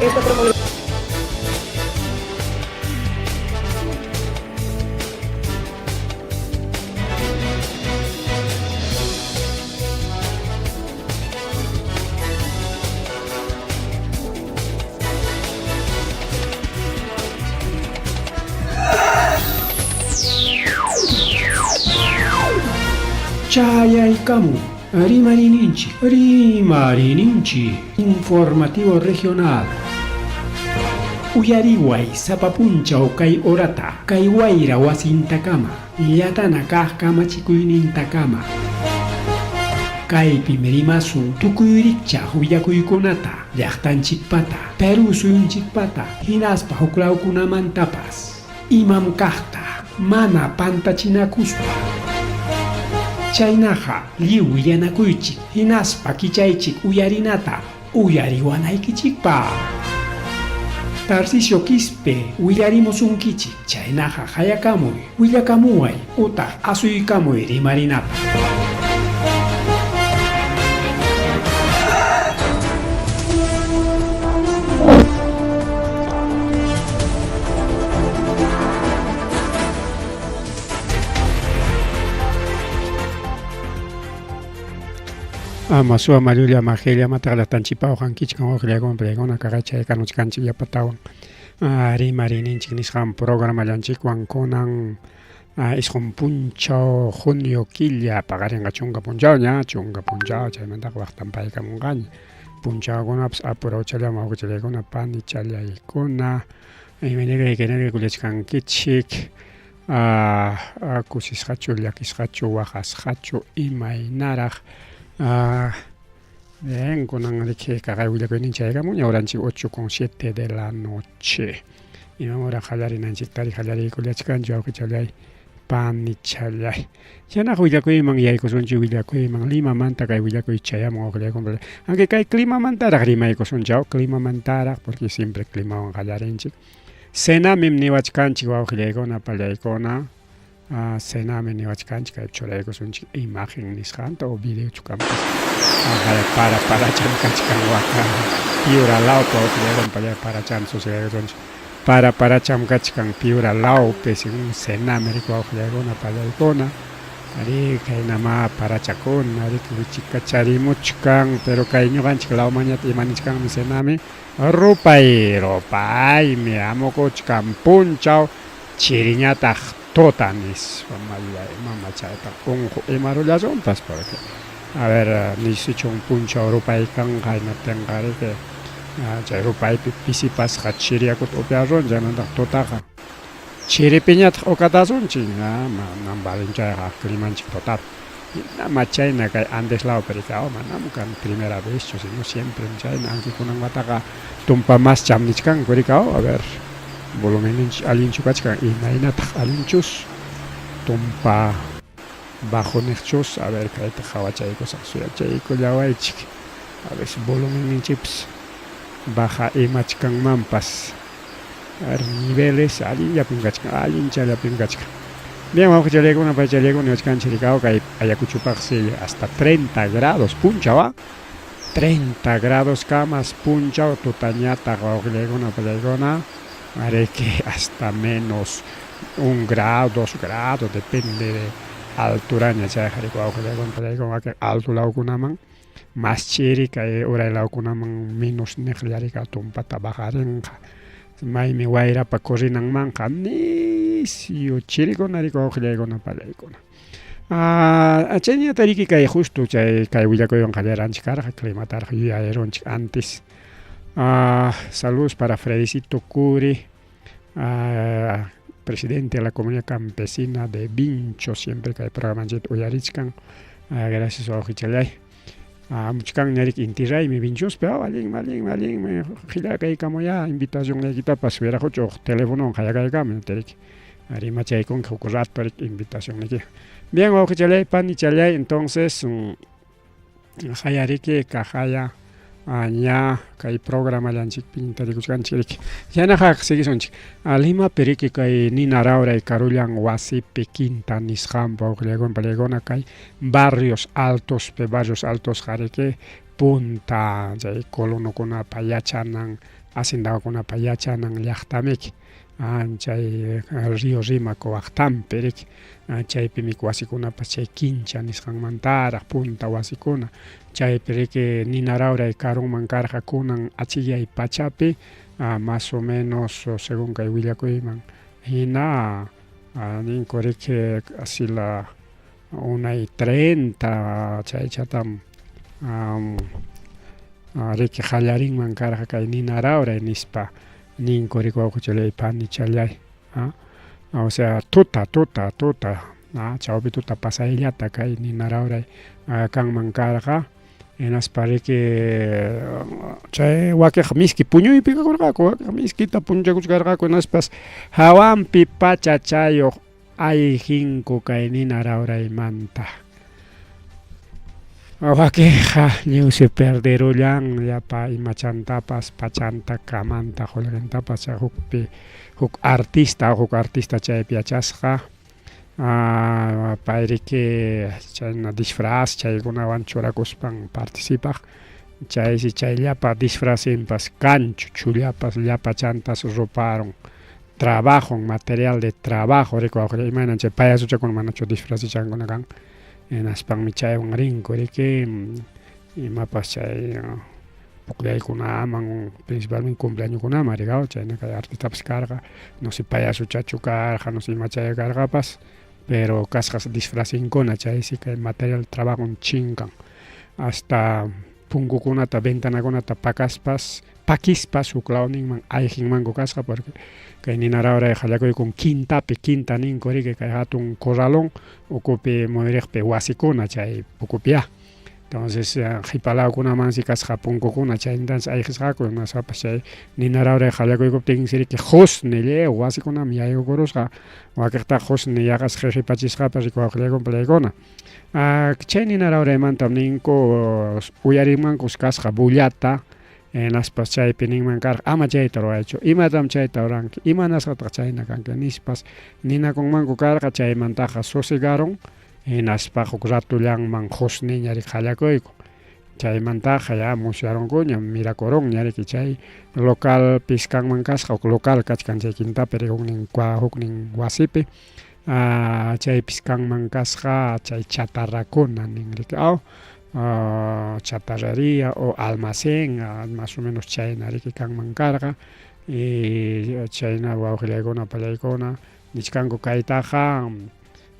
Esta Chayaykamu, Rimarininchik, Rimarininchik, Informativo Regional. Uyariway sapa punchaw kay horata, kay wayra wasintakama, llatana kaq kamachikuynintakama. Kaypim rimasun tukuy rikchaq willakuykunata, llaqtanchikpata, Perú suyunchikpata, hinaspa huklawkunamantapas. Imam kaqta mana pantachinakuspa. Chaynaqa lliw willanakuychik hinaspa kichaychik uyarinata uyariwanaykichikpaq. Tarcisio Quispe willarimusunkichik, chaynaqa qayakamuy, willakamuway utaq asuykamuy rimarinapaq. Ama suwa mallulla majella mataqlatanchikpa uqankichkan waqllaykuna paykuna kaqachay kanuchkanchik yapatawan rimarininchik nisqan programallanchikwan kunan Isqun punchaw junio killa paqarinqa chunka punchawña, chunka punchaw chaymantaqa waqtan paykamunqaña. Punchawkunapas apurawchallam wawqichallaykuna panichallaykuna imaynallayki kullachkankichik kusisqachu llakisqachu waqasqachu imaynaraq bien kunan riki kaqay willakuyninchik chaykamunña horanchik ocho con siete de la noche. Imam hora qallarinanchiktari qallariykullachkanchu wawqichallay panichallay. Chaynaqa willakuyman yaykusunchik willakuyman Limamanta kay willakuy chayamun wawqillaykuna. Aunque kay climamantaraq rimaykusunchik climamantaraq porque siempre climawan qallarinchik. Cenamim niwachkanchik wawqillaykuna pallaykuna. Cenami niwachkanchik kaypi churaykusunchik imagen nisqanta o videochu kanpas. Para paracham kachkan waka Piura lawpi wawqillaykuna pallay paracham sucedekusunchik. Para paracham kachkan Piura lawpi según Cenami riki wawqillaykuna pallaykuna. Arí kaynamá parachakuna riki wichikacharimuchkan pero kay ñuqanchik lawmanñataq ima nichkanmi Cenami rupay rupaymi hamukuchkan punchaw Chiriñataq tuta nispa mallay mama chayta unqu ima rullasunpas porque a ver nisichun punchaw rupay kanqa hinaptinqa riki chay rupaypi pisipasqa chiri yakuta upyasun chaymantaq tutaqa chiripiñataq uqatasunchik manam valin chayqa climanchik tutapi hinama chayna kay Andes lawpi riki manam kan primera vezchu sino siemprem chayna aunque kunan wataqa tumpa mascham nichkanku riki a ver Volumenninchik allinchu kachkan? Imaynataq allinchus? Tumpa bajo niqchus? A ver kayta qhawachaykusaq suyachaykullawaychik. A ver si volumenninchikpis baja imachkanmanpas. A ver niveles allinllapim kachkan, allinchallapim kachkan. Bien, wawqichallaykuna, paychallaykuna niwachkanchik rikaw kay Ayacuchupaqsi hasta 30 grados punchaw, ah. 30 grados kamas punchaw tutañataq wawqillaykuna pallaykuna ariki hasta menos un grado, dos grados, depende de alturaña chayqa riki wawqillaykuna pallaykuna wakin alto lawkunaman mas chiri kay uray lawkunaman menos niqlla riki tumpata bajarinqa maymi wayrapa corrinanmanqa nisyu chirikuna riki wawqillaykuna pallaykuna. Chayñata riki kay justo chay kay willakuywan qallaranchik karqa climataraq yuyayarunchik antes. Saludos para Fredicito Curi, presidente de la comunidad campesina de Vincho, siempre kay programanchikta uyarichkan. Gracias wawqichallay. Muchkanña riki inti raymi Vinchospi, allinmi, allinmi, allinmi, qillakaykamuyá invitacionniykitapas wiraqucha huk telefonowan qayakaykamuy riki. Rimachaykunki huk rato riki invitacionniyki. Bien wawqichallay, panichallay, entonces hayariki kaqaya ña kay programallanchikpi tarikuchkanchik riki. Chaynaqa siguisunchik. Limapi riki kay nina rawray karullan wasipi quinta nisqanpa wawqillaykuna panillaykuna kay barrios altospi, barrios altosqa riki punta chay colonokunapa yachanan Hacendakunapa yachanan llaqtamiki chay Río Rímac waqtanpi riki chaypimi wasikunapas chay Quincha nisqanmantaraq punta wasikuna chaypi riki nina rawray karunman karqa kunan achikyay pachapi más o menos según kay willakuyman hina ninku riki casi la 1:30 chaychatam riki qallarinman karqa kay nina rawray nispa ninku riki wawqichalay panichalay o sea tuta tuta tuta chawpi tuta pasayllata kay nina rawray kanman karqa hinaspa riki chay wakiq miski puñuypi kakurqaku wakiq miskita puñuchakuchkarqaku hinaspas hawanpi pachachayuq ayqinku kay nina rawraymanta. Wakinqa lliwsi perderullan llapa imachantapas, pachanta, camanta, qullqintapas chay hukpi huk artista huk artista chaypi yachasqa payriki chayna disfraz chaykunawan churakuspan participaq chaysi chay llapa disfrazinpas kanchu chullapas llapachantas ruparun trabajon material de trabajo riki wawqilla imaynan chay payasuchakuna manachu disfrazichankuna kan hinaspanmi chaywan rinku riki imapas chay pukllaykunaman principalmente cumpleañokunaman riki chayna kay artistapas karqa no sé payasuchachu karqa no sé imachaya karqapas pero kasqas disfrazinkuna chaysi kay material trabajon chinkan hasta punkukunata ventanakunata pakaspas pakispas huk lawninman ayqinmanku kasqa porque kay nina rawray qallakuykun quintapi quinta ninku riki kay hatun corralón ukupi muyuriqpi wasikuna chay ukupiyá entonces qipa lawkunamansi kasqa punkukuna chaymantansi ayqisqaku hinaspapas chay nina rawray qallakuykuptinsi riki qusni lliw wasikunaman yaykukurusqa wakiqtaqa qusni yaqas qipachisqapas riki wawqillayku pallaykuna chay nina rawraymantam ninku uyarinmankus kasqa bullata hinaspas chaypi ninman karqa ama chayta ruwaychu imatam chayta ruranki imanasqataq chayna kanki nispas ninakunmanku karqa chaymantaqa susigarun hinaspa huk ratullanman qusniña riki qallakuykun chaymantaqa ya musyarunkuña mirakurunña riki chay localpis kanman kasqa huk local kachkan chay quintapi riki huknin huknin wasipi chaypis kanman kasqa chay chatarrakuna nin riki aw chatarreria o almacén más o menos chayna riki kanman karqa y chayna wawqillaykuna pallaykuna nichkanku kaytaqa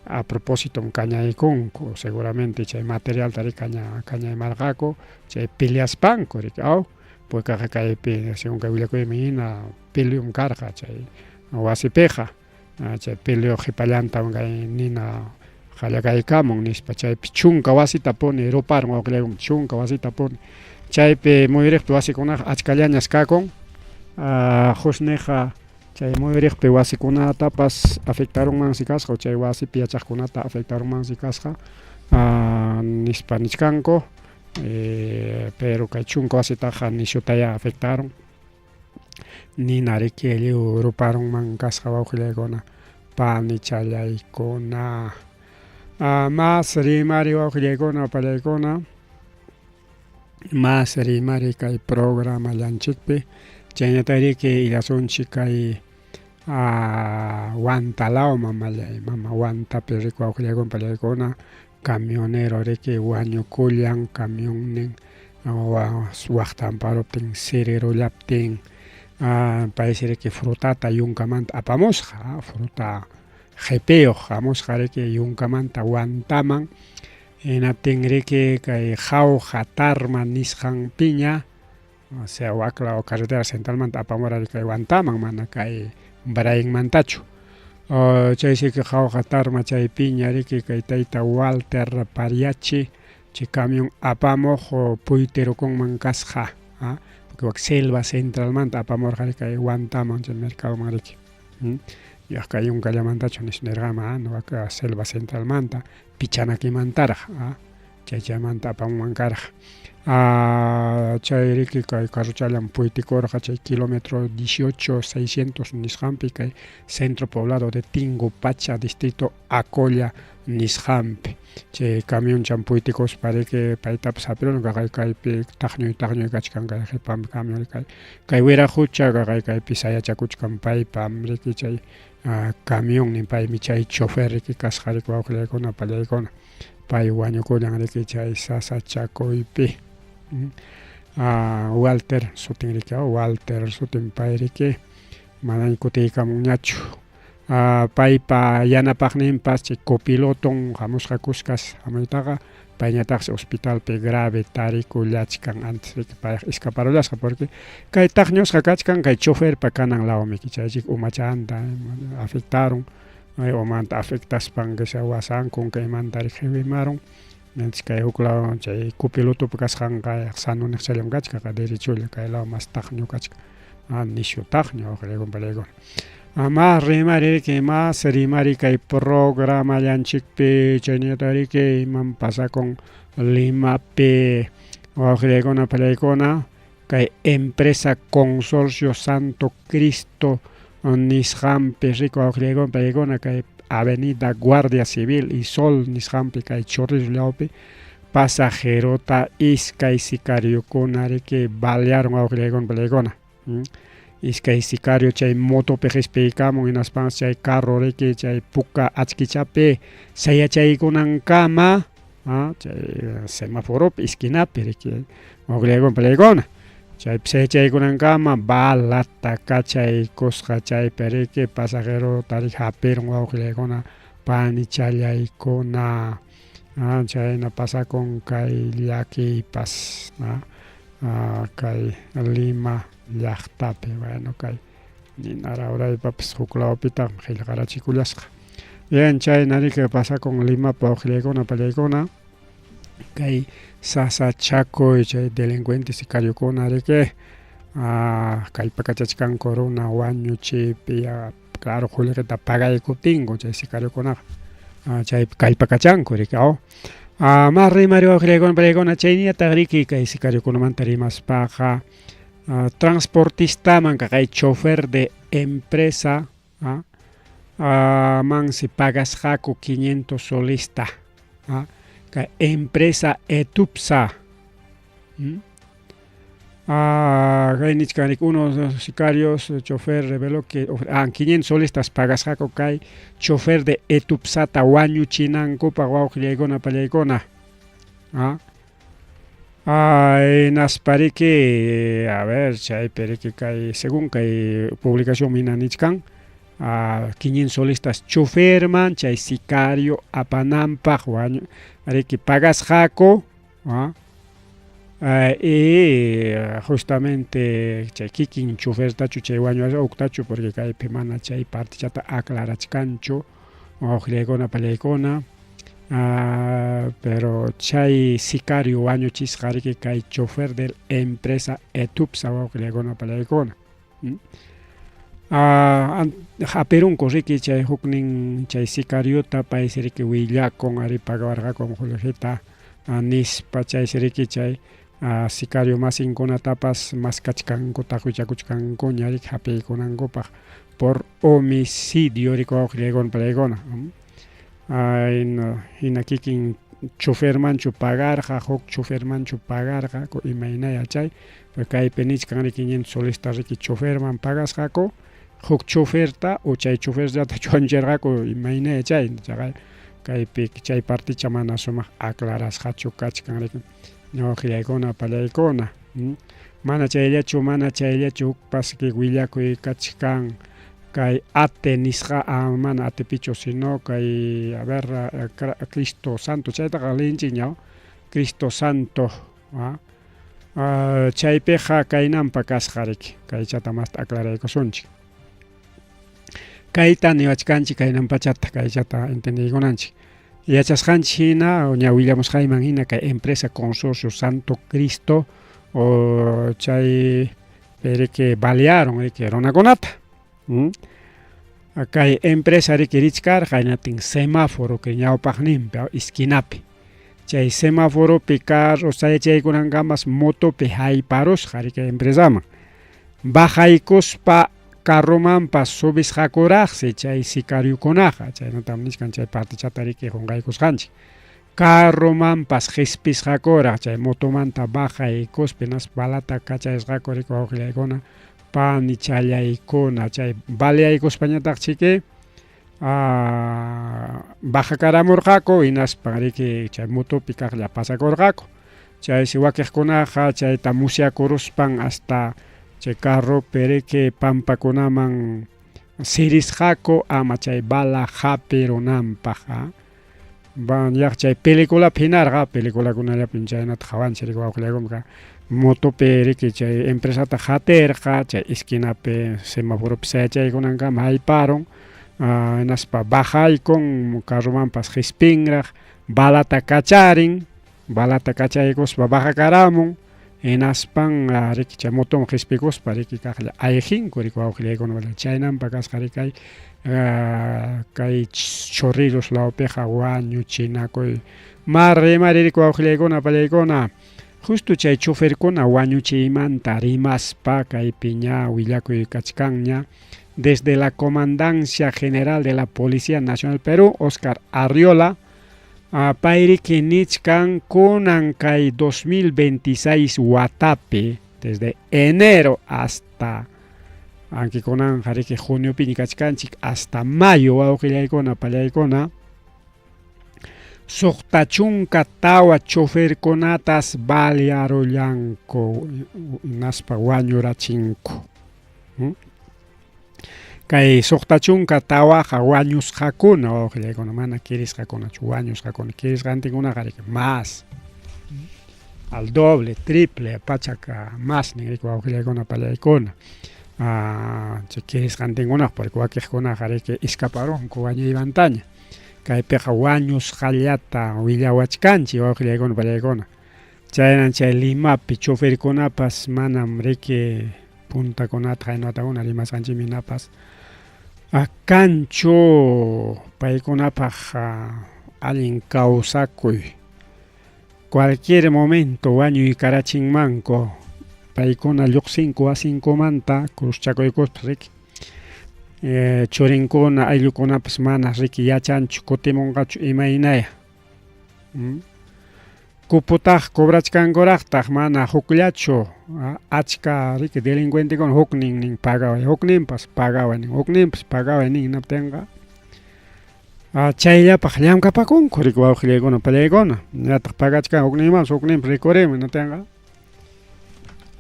a propósitom kañaykunku seguramente chay materialta riki kañaymarqaku chay peleaspanku riki aw puykaqa kaypi según kay willakuyman hina peleom karqa chay wasipiqa chay peleo qhipallantam kay nina qallakaykamun nispa chaypi chunka wasitapuni ruparun wawqillaykum chunka wasitapuni chaypi muyuriqpi wasikunaqa achkallañas kakun qusniqa chay muyuriqpi wasikunatapas afectarunmansi kasqa chay wasipi yachaqkunata afectarunmansi kasqa nispa nichkanku pero kay chunka wasitaqa nishutayá afectarun nina riki lliw ruparunman kasqa wawqillaykuna panichallaykuna mas rimari wawqillaykuna pallaykuna mas rimari kay programallanchikpi chaynataq riki illasunchik kay Huantalaw mamallay mama Huantapi riki wawqillaykuna pallaykuna camionero riki wañukullan camionnin waqtanparuptin sirirullaptin paysi riki frutata yunkamanta apamusqa fruta qipiyuq hamusqa riki yunkamanta Huantaman hinaptin riki kay Jauja Tarma nisqanpiña o sea waklaw carretera centralmanta apamura kay Huantaman mana kay Brainmantachu chaysi Jauja Tarma chaypiña riki kay tayta Walter Pariachi chay camión apamuq puytirukunman kasqa porque wak selva centralmanta apamurqa kay Huantaman chay mercadoman riki yaq kay yunkallamantachu nirqama wak selva centralmanta Pichanaquimantaraq. Chay chaymanta apamunman karqa. Chay riki kay carrochallam puytikurqa chay kilómetro 18 600 nisqanpi kay centro poblado de Tingo Pacha distrito Acolla nisqanpi. Chay camionchan puytikuspa riki paytapas hapirun kaqay kaypi taqñuy taqñuy kachkan kay qhipanpi camión kay kay wiraqucha kaqay kaypi sayachakuchkan paypam riki chay camionnin paymi chay chofer riki kasqa riki wawqillaykuna pallaykuna. Pay wañukullan riki chay sasachakuypi. Walter sutin riki, Walter sutin pay riki manañ kutiykamunñachu. Paypa yanapaqninpas chay copiloton hamusqa kuskas hamuytaqa payñataqsi hospitalpi grave tarikullachkan antes riki payqa escaparullasqa porque kay taqñusqa kachkan kay choferpa kanan lawmi chaychik umachanta afectarun umanta afectaspan kisa wasankun kaymanta riki qiwimarun kay huk law chay copilotopa kasqanqa sano niqchallam kachkan derecholla kay law mas taqñu kachkan nishu taqñu wawqillaykuna mas rimari riki mas rimari kay programallanchikpi chaynata riki imam pasakun Limapi wawqillaykuna pallaykuna kay empresa Consorcio Santo Cristo nisqanpi riki wawqillaykuna pallaykuna kay Avenida Guardia Civil y Sol nisqanpi kay Chorrillos lawpi pasajerota iskay sicariokuna riki balearon wawqillaykuna pallaykuna. Iskay sicario chay motopi qispiykamun hinaspanpas chay carro riki chay puka achkichapi sayachaykunankama chay semaforopi esquinapi riki wawqillaykuna pallaykuna chaypi sayachaykunankama balata kachaykusqa chaypi riki pasajerota riki hapirun wawqillaykuna panichallaykuna chayna pasakun kay llakiypas kay Lima llaqtapi bueno kay nina rawraypapas huk lawpitaqmi qillqarachikullasqa. Bien chayna riki pasakun Limapa wawqillaykuna pallaykuna kay sasachakuy chay delincuente sicariokuna riki kallpakachachkanku runa wañuchiypi claro qullqita pagaykuptinku chay sicariokunaqa chaypi kallpakachanku riki aw. Mas rimari wawqillaykuna pallaykuna chayñataq riki kay sicariokunamanta rimaspaqa transportistaman kay chofer de empresa mansi pagasqaku 500 solista kay empresa Etupsa. Kay nichkan riki uno de los sicarios chofer reveló que 500 solistas pagasqaku kay chofer de Etupsata wañuchinankupaq wawqillaykuna pallaykuna. Hinaspa riki a ver chaypi riki kay según kay publicación hina nichkan 500 solistas choferman chay sicario apananpaq wañu riki pagasqaku y justamente chay kikin chofertachu chay wañuasqa huktachu porque kaypi mana chay partichata aclarachkanchu wawqillaykuna pallaykuna pero chay sicario wañuchisqa riki kay chofer del empresa Etupsa wawqillaykuna pallaykuna. Hapirunku riki chay huknin chay sicariota paysi riki willakun ari pagawarqaku qullqita nispa chaysi riki chay sicario masinkunatapas maskachkanku taqwichakuchkankuña riki hapiykunankupaq por homicidio riki wawqillaykuna pallaykuna. Hina kikin chofermanchu pagarqa huk chofermanchu pagarqa imaynaya chay kaypi nichkan riki 500 solista riki choferman pagasqaku huk choferta o chay choferllata wañuchirqaku imaynaya chay chaqa kaypi chay particha mana sumaq aclarasqachu kachkan riki wawqillaykuna pallaykuna. Mana chayllachu hukpas willakuy kachkan kay ate nisqa mana atepichu sino kay a ver Cristo Santo chaytaqa liyinchikña Cristo Santo chaypiqa kaynanpa kasqa riki kaychata masta aclaraykusunchik. Kayta niwachkanchik kaynanpachata kaychata entendiykunanchik. Yachasqanchik hina ña willamusqayman hina kay empresa Consorcio Santo Cristo o chay riki balearon riki runakunata. Kay empresa riki richkarqa hinatin semáforo kay ñawpaqninpi esquinapi. Chay semaforopi carro sayachaykunankamas motopi hayparusqa riki empresaman. Bajaykuspa carromanpas subisqakuraqsi chay sicariokunaqa, chaynatam nichkan chay partichata riki qunqaykusqanchik. Carromanpas qispisqakuraq chay motomanta bajaykuspa hinaspa balata kachayasqaku riki wawqillaykuna, panichallaykuna. Chay baleaykuspañataq chiki bajakaramurqaku hinaspan riki chay motopi kaqlla pasakurqaku. Chaysi wakiqkunaqa chayta musyakuruspan hasta chay carropi riki pampakunaman sirisqaku ama chay bala hapirunanpaq. Yaq chay peliculapi hinarqa, peliculakunallapim chaynata qawanchik riki wawqillaykuna motopi riki chay empresata qatirqa, chay esquinapi semaforopi sayachaykunankama hayparun, hinaspa bajaykun carromanpas qispinraq, balata kacharin, balata kachaykuspa bajakaramun, hinaspan riki chay motoman qispikuspa riki kaqlla ayqinku riki wawqillaykuna, chaynampa kasqa riki kay kay Chorrillos lawpiqa wañuchinakuy. Mari riki wawqillaykuna pallaykuna, justo chay choferkuna wañuchiymanta rimaspa kaypi ña willakuy kachkanña desde la Comandancia General de la Policía Nacional Perú, Oscar Arriola, payriki nichkan kunan kay 2026 watapi, desde enero hasta aunque kunanqa riki juniopiña kachkanchik hasta mayo wawqillaykuna pallaykuna, 64 choferkunatas balearullanku hinaspa wañurachinku. Kay 64qa wañusqakuna wawqillaykuna, mana kirisqakunachu, wañusqakuna, kirisqantinkunaqa riki más al doble, triple, pachaka más nin riki wawqillaykuna pallaykuna. Chay kirisqantinkunaqa, porque wakiqkunaqa riki escaparunku wañuymantaña. Kaypiqa wañusqallata willawachkanchik wawqillaykuna pallaykuna. Chaynan chay Limapi choferkunapas manam riki puntakunata qaynawatakuna rimasqanchikmi hinapas kanchu paykunapaq allin kawsakuy. Cualquier momento wañuykarachinmanku paykuna lluqsinku wasinkumanta cruzchakuykuspa riki. Churinkuna ayllukunapas mana riki yachanchu kutimunqachu imaynaya. Cupotaq cobrachkankuraqtaq mana hukllachu, achka riki delincuentekuna huknin nin pagaway, hukninpas pagaway nin, hukninpas pagaway nin, hinaptinqa chayllapaq llamkapakunku riki wawqillaykuna pallaykuna, ñataq pagachkan hukninmanpas hukninpas rikurimun, hinaptinqa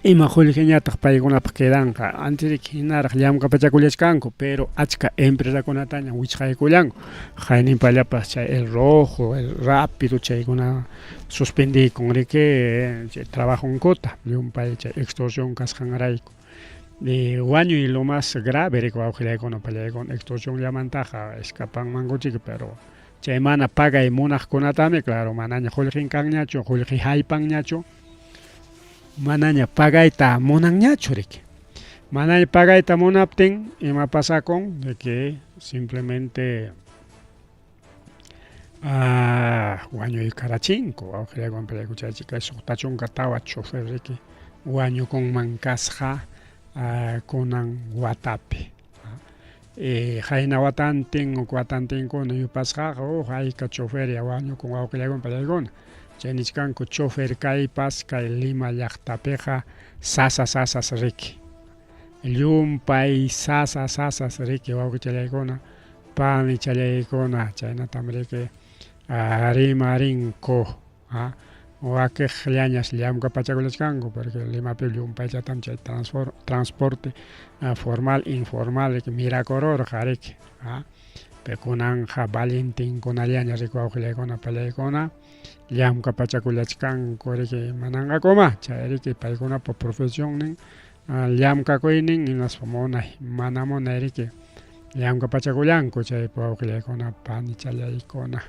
ima qullqiñataq paykunapaq quedanqa, antes riki hinaraq llamkapachakullachkanku, pero achka empresakunataña wichqaykullanku, qayninpallapas chay el rojo, el rápido chaykuna suspendiykun riki chay trabajonkuta, llumpay chay extorsión kasqanrayku. Wañuy lo más grave riki wawqillaykuna pallaykuna, extorsionllamantaqa escapanmankuchik, pero chay mana pagay munaqkunatami, claro, manaña qullqin kanñachu, qullqi haypanñachu, manaña pagayta munanñachu riki. Manaña pagayta munaptin, ima pasakun, de que simplemente wañuykarachinku wawqillaykuna pallaykuna, chaychi kay 64 chofer riki wañukunman kasqa kunan watapi. Qayna watantin huk watantinkuna yupasqaqa huk hayka choferya wañukun wawqillaykuna pallaykuna. Chay nichkanku chofer kaypas kay Lima llaqtapiqa sasa sasas riki. Llumpay sasa sasas riki wawqichallaykuna panichallaykuna, chaynatam riki rimarinku. Wakiqllañas llamkapachakullachkanku, porque Limapi llumpayllatam chay transporte formal, informal riki mirakururqa riki. Pero kunanqa valentinkunallaña riki wawqillaykuna pallaykuna llamkapachakullachkanku riki, mananqakuma chay riki paykunapa profesionnin llamkakuynin hinaspa munay mana munay riki llamkapachakullanku chaypi wawqillaykuna panichallaykuna.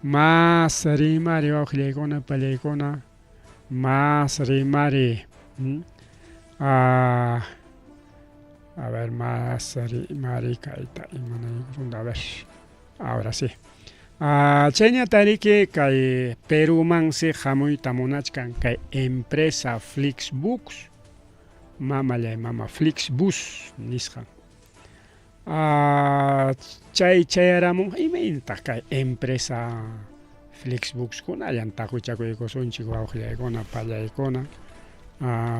Más rimari wawqillaykuna pallaykuna, más rimari. A ver, más rimari kayta imanaykusunda, a ver, ahora sí. Chayñatariki kay Perumansi hamuyta munachkan kay empresa Flixbus, mamallay mama Flixbus nisqan. Chay chayaramun imaynataq kay empresa Flixbuskunallan taquchakuykusunchik wawqillaykuna pallaykuna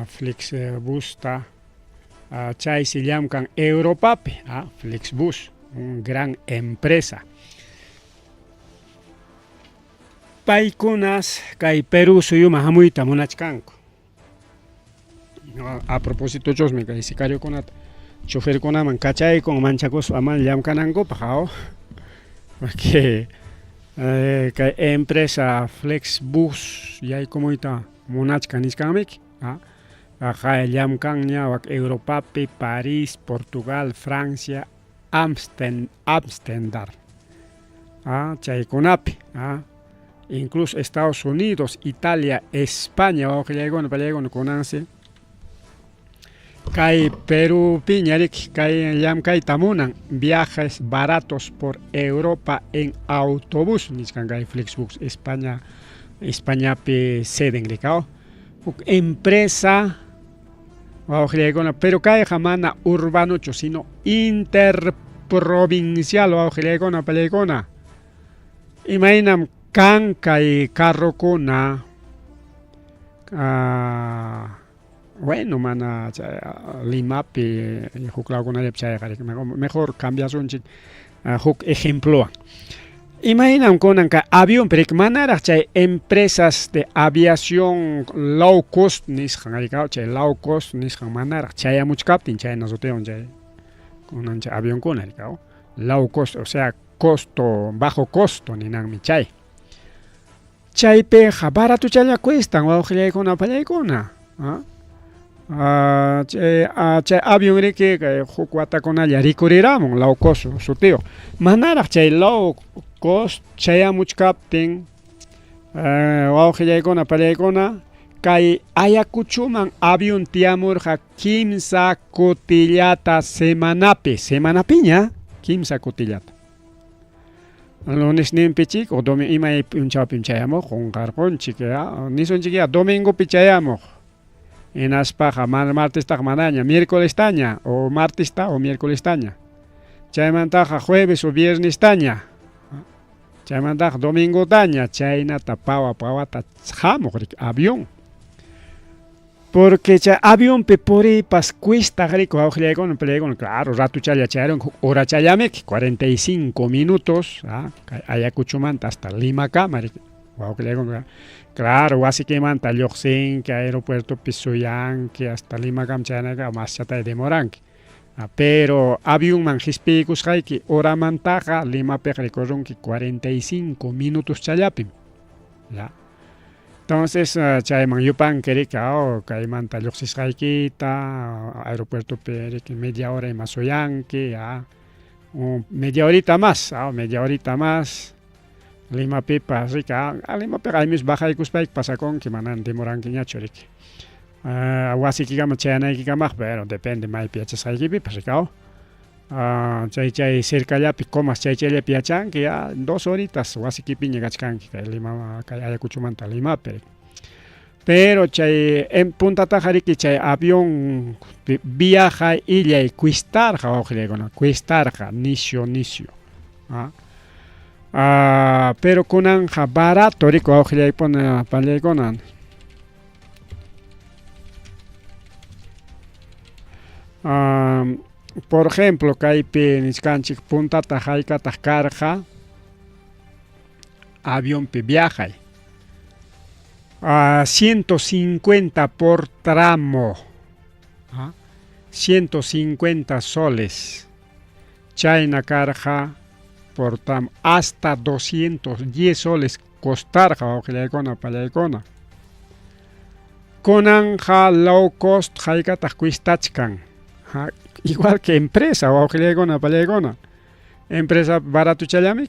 Flixbusta chaysi llamkan Europapi Flixbus un gran empresa. Paykunas kay Perú suyuman hamuyta munachkanku. A propósito chusmi kay sicariokunata choferkunaman kachaykun manchakuspa ama llamkanankupaq aw porque kay empresa Flexbus yaykumuyta munachkan nichkanmiki qay llamkanña wak Europapi París, Portugal, Francia, Amsterdam chaykunapi incluso Estados Unidos, Italia, España wawqillaykuna pallaykuna kunansi kay Perupiña riki kay llamkayta munan viajes baratos por Europa en autobús nichkan kay Flixbus España Españapi seden riki huk empresa wawqillaykuna pero kayqa mana urbanochu sino interprovincial wawqillaykuna pallaykuna imaynam kan kay carrokuna bueno mana chay Limapi huk lawkunallapi chayqa mejor cambiasunchik huk ejemplowan imaynam kunan kay avionpi riki manaraq chay empresas de aviación low cost nisqan chay low cost nisqan manaraq chayamuchkaptin chayna sutiwan chay kunan chay avionkuna low cost o sea costo bajo costo ninanmi chay chaypiqa baratochalla cuestan wawqillaykuna pallaykuna chay chay avión riki kay huk watakunalla rikuriramun low cost sutiyuq manaraq chay low cost chayamuchkaptin wawqillaykuna pallaykuna kay Ayacuchuman avión tiyamurqa kimsa kutillata semanapi semanapiña kimsa kutillata lunesninpi chik o imay p'unchawpim chayamuq qunqarqunchik nisunchik ya domingopi chayamuq hinaspaqa martestaqa manaña miércolestaña o martesta o miércolestaña chaymantaqa jueves o viernestaña chaymantaqa domingotaña chaynata pawa pawata hamuq riki avión porque chay avionpi puriypas cuesta riki wawqillaykuna pallaykuna claro ratuchalla chayarunki huk horachallamiki 45 minutos kay Ayacuchumanta hasta Limakama riki wawqillaykuna claro wasikimanta lluqsinki aeropuertopi suyanki hasta Limakama chayanaykama maschatay demoranki pero avionman qispiykusqayki horamantaqa Limapiqa rikurunki 45 minutos challapim ya entonces chayman yupanki riki kaymanta lluqsisqaykita aeropuertopi riki media hora ima suyanki media horita más media horita más Limapipas riki Limapiqa aymis bajaykuspayki pasakunki mana demorankiñachu riki wasiykikama chayanaykikamaq pero depende maypi yachasqaykipipas riki chay chay cercallapi Comas chay chayllapi yachanki ya 2 horitas wasikipiña kachkanki kay Lima kay Ayacuchumanta Limapi pero chay puntataqa riki chay avión viaja illay cuestarqa wawqillaykuna cuestarqa nisyu nisyu pero kunanqa barato riki wawqillaykuna pallaykuna por ejemplo kaypi nichkanchik puntata haykataq karqa avionpi viajay 150 por tramo 150 soles chayna karqa por tramo hasta 210 soles costarqa wawqillaykuna pallaykuna kunanqa low cost haykataq cuestachkan igual que empresa wawqillaykuna pallaykuna empresa baratochallami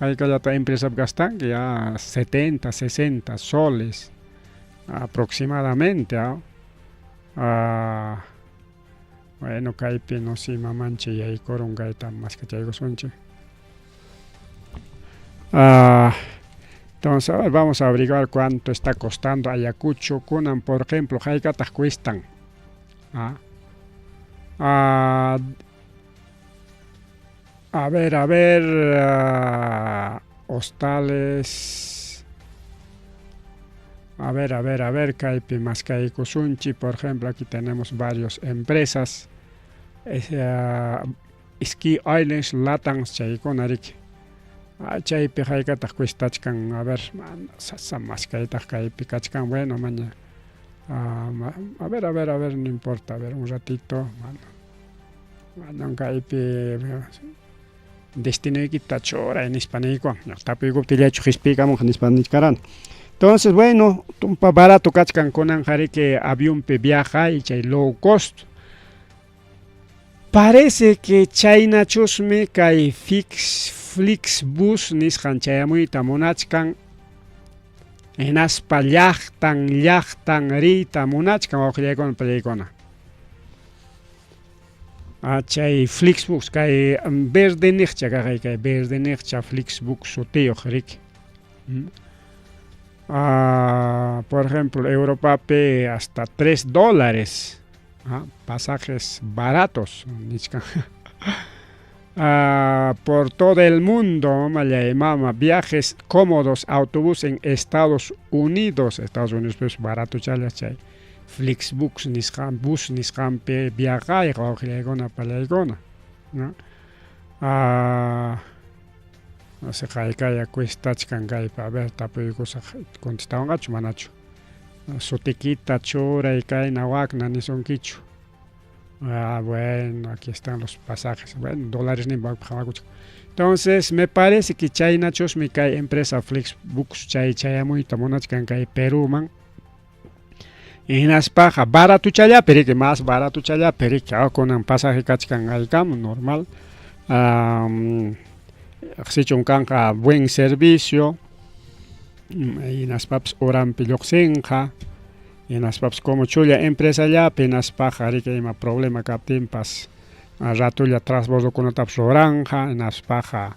haykallata empresa gastanki ya 70 60 soles aproximadamente bueno kaypi no sé mamanchik yaykurun kayta maskachaykusunchik. Ah, entonces, a ver, vamos a averiguar cuánto está costando Ayacucho. Kunan, por ejemplo, haykataq cuestan. Ah. Ah, a ver, hostales. A ver, a ver, a ver, kaypi maskaykusunchik. Por ejemplo, aquí tenemos varias empresas. Ski Islands, Latans, chaykuna riki. Chaypi haykataq cuestachkan, a ver, sasa maskaytaq kaypi kachkan, bueno, maña. A ver, a ver, a ver, no importa, a ver, un ratito, bueno. Manan kaypi destinoykita churay nispa niykuwan, tapuykuptillachu qispiykamunqa nispa nichkarani. Entonces, bueno, tumpa barato kachkan kunanqa riki avionpi viajay chay low cost. Parece que chaynachusmi kay Fix Flixbus nisqan chayamuyta munachkan hinaspa llaqtan llaqtan riyta munachkan wawqillaykuna pallaykuna. Chay Flixbus kay verde niqcha kaqay kay verde niqcha Flixbus sutiyuq riki. Por ejemplo, Europapi hasta 3 dólares. Pasajes baratos nichkan. Por todo el mundo, mamallay mama, viajes cómodos, autobús en Estados Unidos, Estados Unidos pues barato challa chay. Flixbus nisqan bus nisqanpi viajay wawqillaykuna pallaykuna, ¿no? No sé, haykaya cuestachkan kaypi, a ver, tapuykusaq contestawanqachu manachu. Sutikita churay kayna wakna nisunkichu. Ah, bueno, aquí están los pasajes. Bueno, dólares ni. Entonces, me parece que chaynachusmi kay empresa Flixbus chay chayamuyta munachkan kay Perúman. Hinaspaqa baratuchallapi riki, más baratuchallapi riki, kunan pasaje kachkan haykam normal. Sichun kanqa buen servicio, hinaspapas horanpi lluqsinqa, hinaspapas como chulla empresallapi hinaspaqa riki ima problema kaptinpas ratulla transbordokunatapas ruranqa, hinaspaqa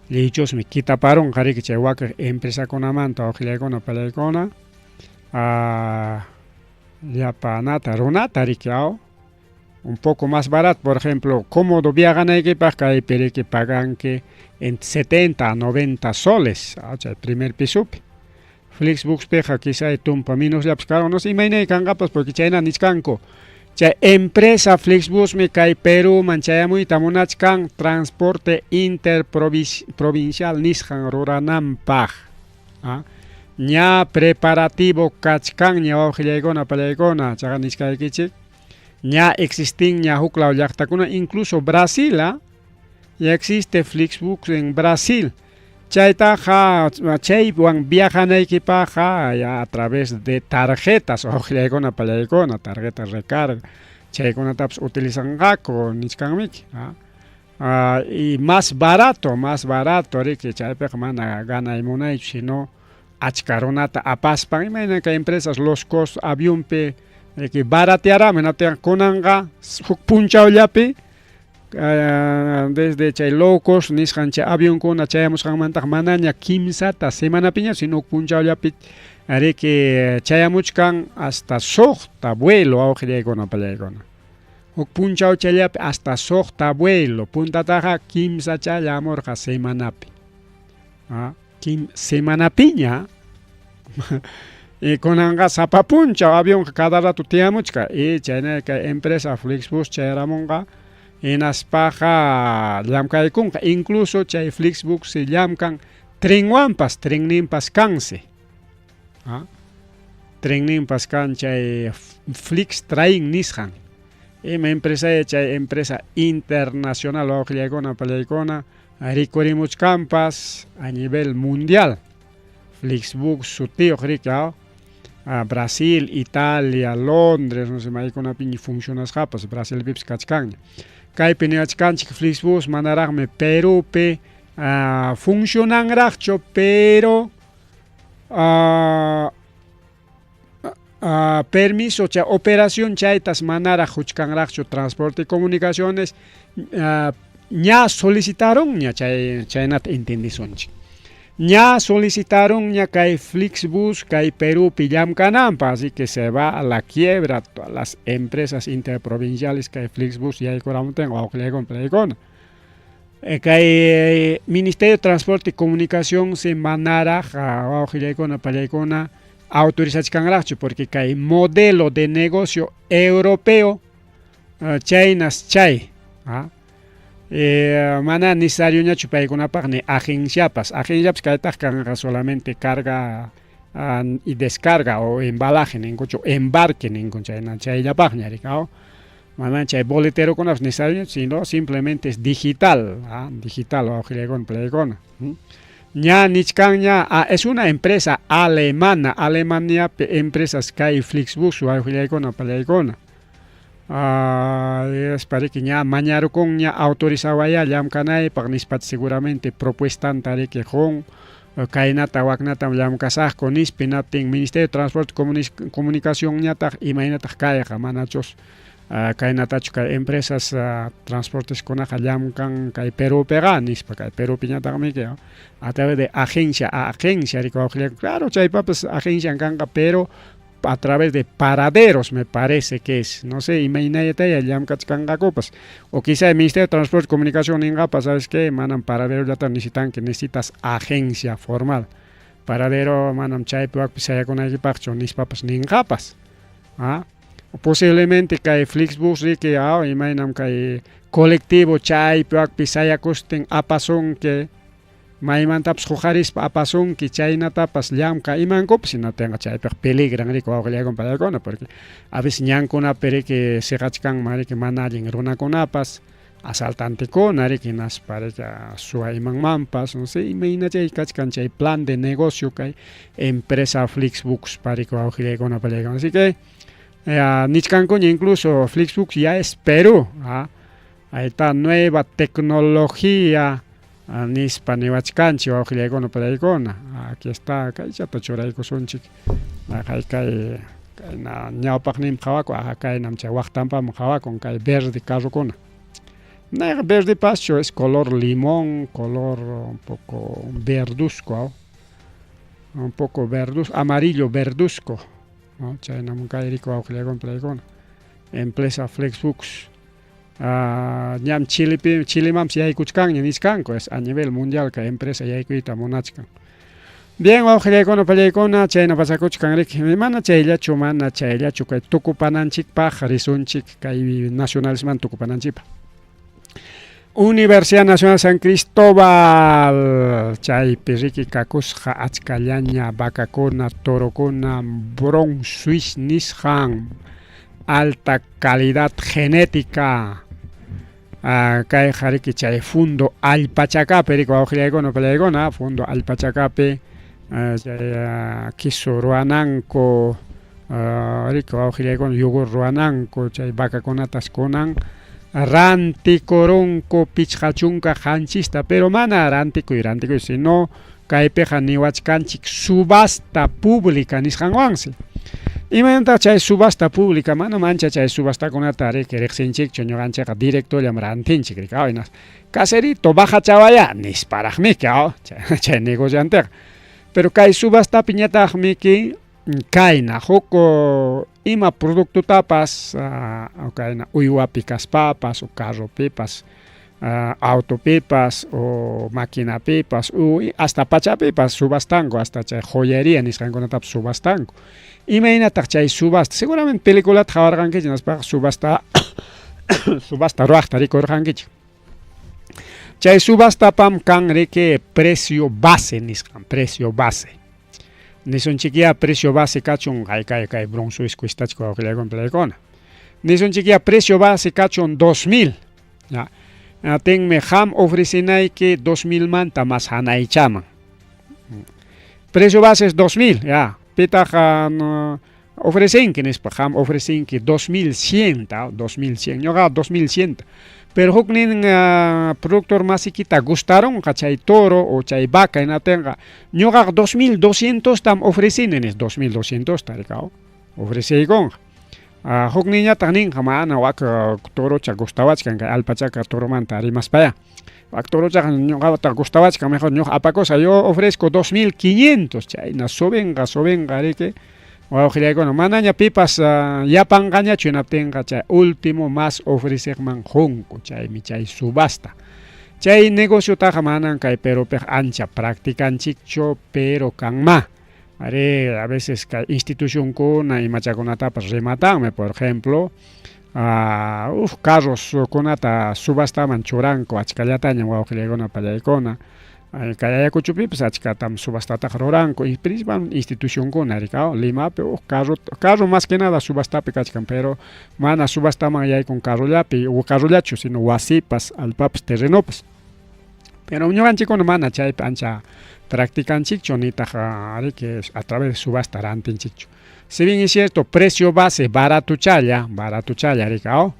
lliwchusmi kitaparunqa riki chay wakin empresakunamanta wawqillaykuna pallaykuna llapa nata runata riki aw un poco más barato. Por ejemplo, cómodo viajanaykipaq kaypi riki paganki entre 70 a 90 soles, chay primer pisopi. Flixbuspiqa quizá tumpa menosllapas karan, no sé imaynay kanqapas porque chayna nichkanku. Chay empresa Flixbusmi kay Perúman chayamuyta munachkan transporte interprovincial nisqan rurananpaq. Ña preparativo kachkanña wawqillaykuna pallaykuna, chaqa nichkaykichik. Ña existinña huklaw llaqtakuna, incluso Brasil, ya existe Flixbus en Brasil. Chaytaqa chaywan viajanaykipaqqa ya a través de tarjetas wawqillaykuna pallaykuna, tarjeta recarga, chaykunatapas utilizanqaku nichkanmiki. Y más barato riki, chaypiqa mana ganay munaychu, sino achka runata apaspan imayna kay empresas los costos avionpi riki baratearamun, hinaptinqa kunanqa huk punchawllapi desde chay low cost nisqan chay avionkuna chayamusqanmantaqa manaña kimsata semanapiña, sino huk punchawllapi riki chayamuchkan hasta suqta vuelo wawqillaykuna pallaykuna. Huk punchawchallapi hasta suqta vuelo, puntataqa kimsachalla hamurqa semanapi. Kim semanapiña y kunanqa sapa punchaw avionqa cada rato tiyamuchkan y chayna kay empresa Flixbus chayaramunqa hinaspaqa llamkaykunqa, incluso chay Flixbus llamkan trenwanpas, trenninpas kansi. Trenninpas kan chay Flixtrain nisqan. Ima empresa chay empresa internacional wawqillaykuna pallaykuna rikurimuchkanpas a nivel mundial. Flixbus sutiyuq riki, Brasil, Italia, Londres, no sé, maykunapiña funcionasqapas, Brasilpipas kachkanña. Kaypi niwachkanchik Flixbus manaraqmi Perupi funcionanraqchu, pero permiso chay operación chaytas manaraq huchkanraqchu Transporte y Comunicaciones, ña solicitaronña chay chaynata entendisunchik. Ña solicitarunña kay Flixbus kay Perúpi llamkananpaq, así que se va a la quiebra todas las empresas interprovinciales kay Flixbus yaykuramuptin wawqillaykuna palaykuna. Kay Ministerio de Transporte y Comunicación si manaraq wawqillaykuna palaykuna autorizachkanraqchu porque kay modelo de negocio europeo chaynas chay mana necesarioñachu paykunapaq ni agenciapas, agenciapas kaytaq kanqa solamente carga y descarga o embalaje ninkuchu embarque ninkun chayna chayllapaqña riki mana chay boleterokunapas necesarioñachu sino simplemente es digital, digital wawqillaykuna palaykuna. Ña nichkanña, es una empresa alemana, Alemaniapi empresas kay Flixbus wawqillaykuna palaykuna. Riki ña mañarukunña autorizawaya llamkanaypaq nispach seguramente propuestanta riki qun kaynata waknatam llamkasaqku nispa hinaptin Ministerio de Transporte y Comunicación ñataq imaynataq kayqa manachus kaynatachu kay empresas transporteskunaqa llamkan kay Perúpiqa nispa kay Perúpiñataqmiki a través de agencia a agencia riki wawqillaykuna claro chaypapas agencian kanqa pero a través de paraderos me parece que es, no sé imaynataya llamkachkanqakupas o quizá el Ministerio de Transporte y Comunicación ninqapas, ¿sabes qué? Manam paraderollata necesitanki, necesitas agencia formal, paradero manam chaypi wakpi sayakunaykipaqchu nispapas ninqapas. Posiblemente kay Flixbus riki imaynam kay colectivo chaypi wakpi sayakustin apasunki maymantapas huqarispa apasunki chaynatapas llamka imankupas hinatinqa chaypiqa peligran riki wawqillaykuna palaykuna porque a veces ñankunapi riki siqachkanman riki mana allin runakunapas asaltantekuna riki hinaspa riki suwa imanmanpas no sé imaynachay kachkan chay plan de negocio kay empresa Flixbus riki wawqillaykuna palaykuna así que nichkankuña incluso Flixbus ya es Perú, ahí está nueva tecnología nispa niwachkanchik wawqillaykuna palaykuna aquí está kaychata churaykusunchik kay kayna ñawpaqninpi qhawakun kaynam chay waqtanpaman qhawakun kay verde carrokuna nayqa verde paschu es color limón, color un poco verduzco, un poco verduz, amarillo verduzco, ¿no? Chaynam kay riki wawqillaykuna palaykuna empresa Flixbus ñam Chilepi Chilemanpas yaykuchkanña nichkanku es a nivel mundial kay empresa yaykuyta munachkan. Bien wawqillaykuna palaykuna chayna pasakuchkan riki mana chayllachu mana chayllachu kay tukupananchikpaq risunchik kay nacionalismanta tukupananchikpaq. Universidad Nacional San Cristóbal chaypi riki kakusqa achkallaña vacakuna, torokuna, Brown Swiss nisqan alta calidad genética kayqa riki chay fundo Allpachakapi riki wawqillaykuna palaykuna fundo Allpachakapi chay kisu ruwananku riki wawqillaykuna yogur ruwananku chay vacakunatas kunan rantikurunku 57ta pero mana rantikuy rantikuy sino kaypiqa niwachkanchik subasta pública nisqanwansi. Imaynataq chay subasta pública manam ancha chay subastakunata riki riqsinchikchu ñuqanchikqa directollam rantinchik riki caserito bajachawaya nisparaqmiki chay negocianteqa pero kay subastapiñataqmiki kayna huk ima productotapas kayna uywapi kaspapas o carropipas autopipas o maquinapipas o hasta pachapipas subastanku hasta chay joyería nisqankunatapas subastanku. Imaynataq chay subasta seguramente peliculata qhawarqankichik hinaspaqa subasta subasta ruwaqta rikurqankichik. Chay subastapam kan riki precio base nisqan, precio base. Nisunchikyá precio base kachun kay kay kay Brown Swiss cuestachka wawqillaykuna palaykuna. Nisunchikyá precio base kachun 2000 ya. Atinmi qam ofrecinayki 2000 manta mas hanaychaman. Precio base es 2000 ya. Pitaq ofrecinki nispa qam ofrecinki 2100 ta 2100 ñuqaqa 2100 ta. Pero huknin productor masiykita gustarunqa chay toro o chay vaca hinatinqa ñuqaqa 2200 tam ofrecini nispa 2200 ta riki ofreceykunqa. Hukninñataq ninqa mana wak torocha gustawachkan kay Alpachaka toromanta rimaspaya. Wak torochaqa ñuqata gustawachkan, mejor ñuqa apakusaq, yo ofrezco 2500, chayna subinqa, subinqa riki wawqillaykuna, manaña pipas yapanqañachu hinaptinqa chay último más ofreceqman qunku, chaymi chay subasta. Chay negociotaqa manan kay Perupiqa ancha practicanchikchu, pero kanmá. Arí, a veces kay institucionkuna imachakunatapas rematanmi, por ejemplo, huk carroskunata subastaman churanku achkallatañam wawqillaykuna pallaykuna, kay Ayacuchopipas achkatam subastataqa ruranku, principal institucionkuna rikaw, Limapi huk carro, carro más que nada subastapi kachkan, pero mana subastaman yaykun carrollapi, carrollachu, sino wasipas, allpapas, terrenopas. Pero ñuqanchikkuna mana chaypi ancha practicanchikchu, nitaq riki a través de subasta rantinchikchu. Si bien es cierto, precio base baratuchalla, baratuchalla rikaw,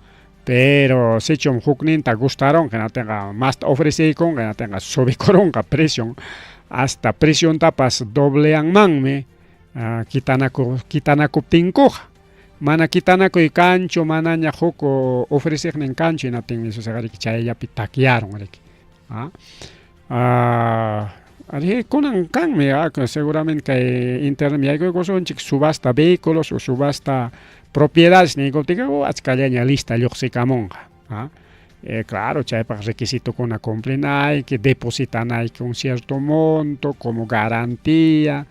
pero sichum hukninta gustaron, hinatinqa masta ofreceykun, hinatinqa subikurunqa precion, hasta preciontapas dobleanmanmi kitanakuptinkuqa. Mana kitanakuy kanchu, manaña huk ofreceqnin kanchu, hinaptinmi sucederiki chayllapi takyarun riki. Arí, kunan kanmi, seguramente kay internet yaykuykusunchik subasta vehículos o subasta propiedades niykuptinqa, achkallaña lista lluqsikamunqa. Claro, chaypaq requisitokuna cumplinayki, depositanayki un cierto monto como garantía,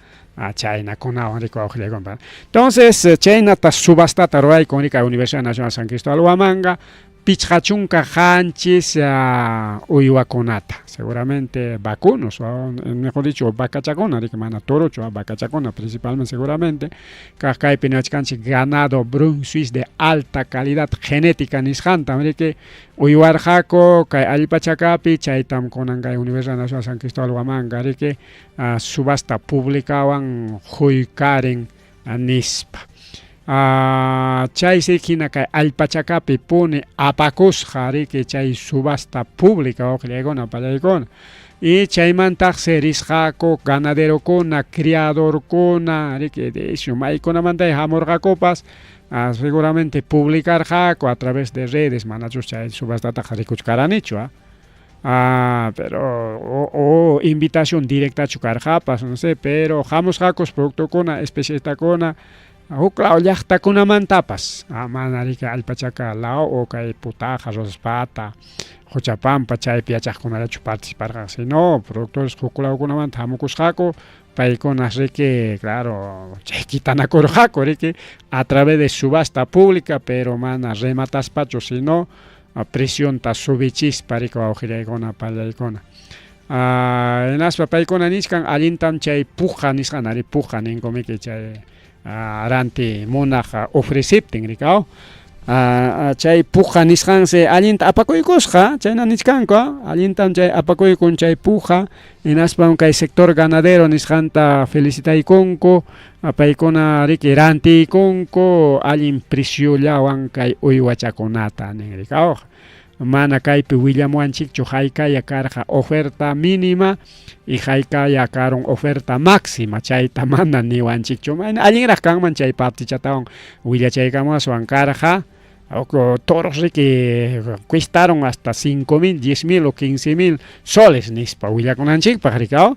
chaynakunawan riki wawqillaykuna. Entonces, chaynata subastata ruwaykun riki Universidad Nacional San Cristóbal Huamanga, 57 uywakunata, seguramente vacunos, o mejor dicho, vacachakuna, riki mana torochu, vacachakuna principalmente seguramente, kaq kaypi niwachkanchik ganado Brunswick de alta calidad genética nisqantam riki uywarqaku kay allpachakapi, chaytam kunan kay Universidad Nacional San Cristóbal Huamanga riki subasta publicawan huykarin nispa. Chaysi hina kay allpachakapi puni apakusqa riki chay subasta pública wawqillaykuna pallaykuna. Y chaymantaqsi risqaku ganaderokuna, criadorkuna, riki maykunamanta hamurqakupas, seguramente publicarqaku a través de redes, manachus chay subastataqa rikuchkaranichu, pero o invitación directachu karqapas, no sé, pero hamusqakus productokuna, especialistakuna, huk law llaqtakunamantapas, mana riki allpachaka law o kay Putaja, Rosaspata, Quchapampa chaypi yachaqkunallachu participarqaku, sino productores huk lawkunamanta hamukusqaku, paykunas riki, claro, chay kitanakurqaku riki a través de subasta pública, pero mana remataspachu, sino precionta subichispa riki wawqillaykuna pallaykuna. Hinaspa paykuna nichkan allintam chay puja nisqan, ari puja ninkumiki chay ranti munaq ofreceptin rikaw. Chay puja nisqansi allinta apakuykusqa, chayna nichkanku, allintam chay apakuykun chay puja, hinaspam kay sector ganadero nisqanta felicitaykunku, paykuna riki rantiykunku allin preciollawan kay uywachakunata nin rikaw. Mana kaypi willamuwanchikchu haykaya karqa oferta mínima y haykaya karun oferta máxima, chayta mana niwanchikchu. Mayna allinraq kanman chay partichatawan willachaykamuwaswan karqa. Toros riki cuestaron hasta 5000, 10,000 o 15,000 soles nispa willakunanchikpaq rikaw.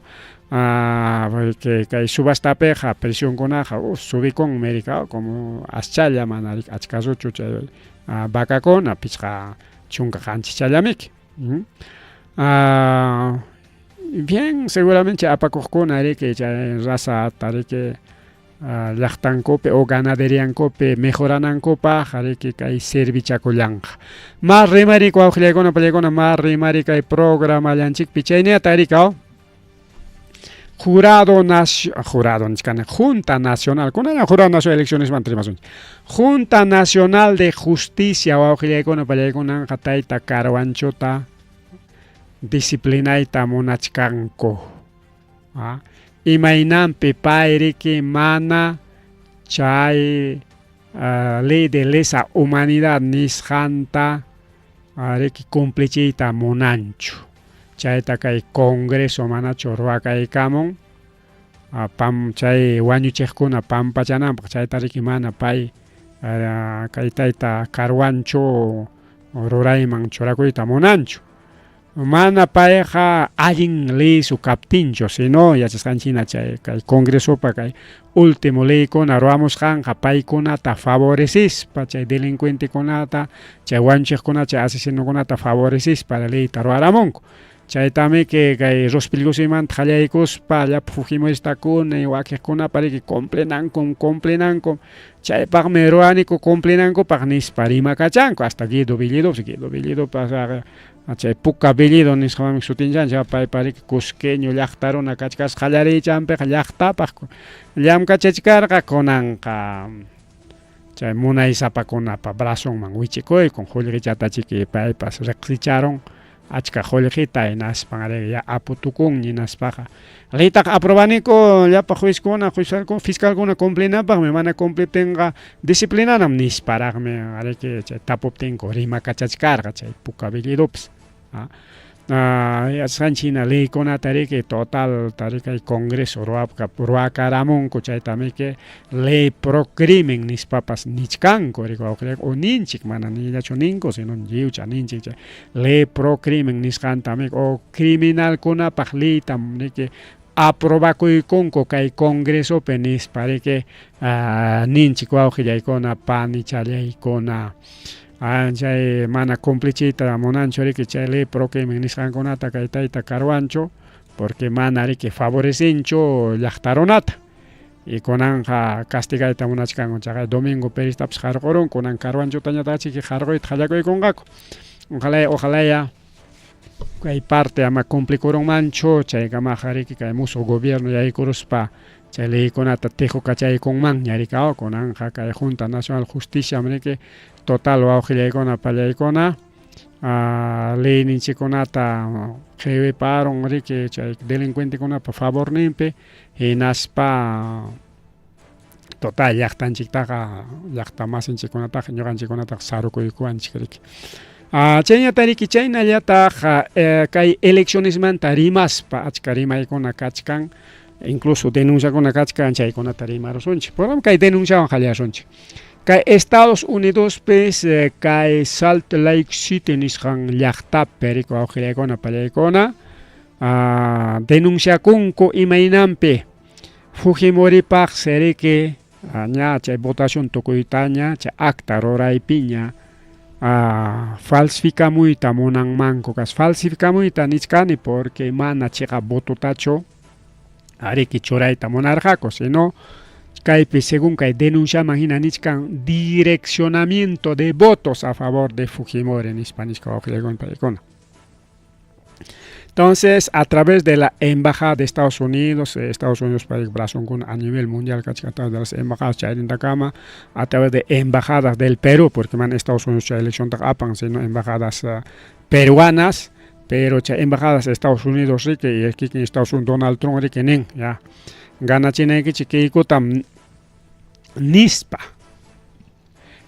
Porque kay subastapiqa precionkunaqa subikunmi rikaw, como aschalla mana achkasuchu chay vacakuna 57 challamiki. Bien, seguramente apakuqkuna riki chay razata riki llaqtankupi o ganaderiankupi mejoranankupaq riki kay servichakullanqa. Ma rimariku wawqillaykuna pallaykuna, ma rimari kay programallanchikpi chayniyata rikaw. Jurado jurado nichkani, Junta Nacional, kunallan Jurado Nacional eleccionesmanta rimasunchik. Junta Nacional de Justicia wawqillaykuna pallaykunanqa tayta Carhuanchota disciplinayta munachkanku. Imaynanpi pay riki mana chay ley de lesa humanidad nisqanta riki cumplichiyta munanchu. Chayta kay Congreso manachu ruwakaykamun pam chay wañuchiqkuna pampachananpaq, chayta riki mana pay kay tayta Carhuancho rurayman churakuyta munanchu. Mana payqa allin leysu kaptinchu, sino yachasqanchik chay kay congresopa kay último leykuna ruwamusqanqa paykunata favorecispa, chay delincuentekunata, chay wanchiqkunata, chay asesinokunata favorecispa leyta ruwaramunku. Chaytamiki kay Rospigliosimanta qallaykuspa llapa fujimoristakuna y wakiqkunapa riki cumplinankum, cumplinankum, chaypaqmi ruwaniku cumplinankupaq nispa rimakachanku hasta Guido Bellidopas, Guido Bellidopas chay Puka Bellido nisqamanmi sutinchanchik, paypa riki cusqueño llaqta runa kachkasqa qallariychanpiqa llaqtapaq llamkachachkarqa, kunanqa chay munaysapakunapa brazonman wichikuykun, qullqichatachiki paypas riqsicharun achka qullqita hinaspan ari ya apu tukunña hinaspaqa leytaqa aprobaniku llapa juezkuna, fiscalkuna cumplinapaqmi, mana cumpliptinqa disciplinanam nisparaqmi ariki chay tapuptinku rimakachachkarqa chay Puka Bellidopas. Yachasqanchik hina leykunata riki total kay congreso ruwakaramunku, chaytamiki ley pro crimen nispapas nichkanku riki wawqillayku, o ninchik, mana nillachu ninku, sino lliwcha ninchik chay ley pro crimen nisqantamiki o criminalkunapaq leytam riki aprobakuykunku kay congresopi nispa riki ninchik wawqillaykuna, panichallaykuna. Chay mana cumplichiyta munanchu riki chay ley pro crimen nisqankunata kay tayta Carhuancho, porque mana riki favorecinchu llaqta runata. Y kunanqa castigayta munachkanku, chaqay Domingo Péreztapas qarqurun, kunan Carhuanchotañataqchiki qarquyta qallakuykunqaku. Ojalá, ojalá ya kay parte ama cumplikurunmanchu, chaykamaqa riki kay musuq gobierno yaykuruspa chay leykunata tiqukachaykunmanña riki, kunanqa kay Junta Nacional Justicia riki total wawqillaykuna pallaykuna leyninchikkunata qiwiparun riki chay delincuentekunapa favorninpi, hinaspa total llaqtanchiktaqa, llaqta masinchikkunataqa, ñuqanchikkunataqa sarukuykuwanchik riki. Chaynata riki, chaynallataq kay eleccionesmanta rimaspa achka rimaykuna kachkan, incluso denunciakuna kachkan, chaykunata rimarusunchik. Por kay denunciawan qallasunchik. Kay Estados Unidospis kay Salt Lake City nisqan llaqtapi riki wawqillaykuna pallaykuna denunciakunku imaynanpi Fujimoripaq riki ña chay votación tukuytaña chay acta ruraypiña falsificamuyta munanmanku kas. Falsificamuyta nichkani porque mana chiqap vototachu riki churayta munarqaku, sino kaypi según kay denunciaman hina nichkan direccionamiento de votos a favor de Fujimori nispa nichka wawqillaykuna paykuna. Entonces, a través de la Embajada de Estados Unidos, Estados Unidos brazonkuna a nivel mundial kachkan, a través de las embajadas chaynintakama, a través de embajadas del Perú, porque man Estados Unidos chay elecciontaqa apan, sino embajadas peruanas, pero chay embajadas de Estados Unidos riki, y kikin Estados Unidos Donald Trump riki nin, ya, ganachinaykichik Keikotam nispa.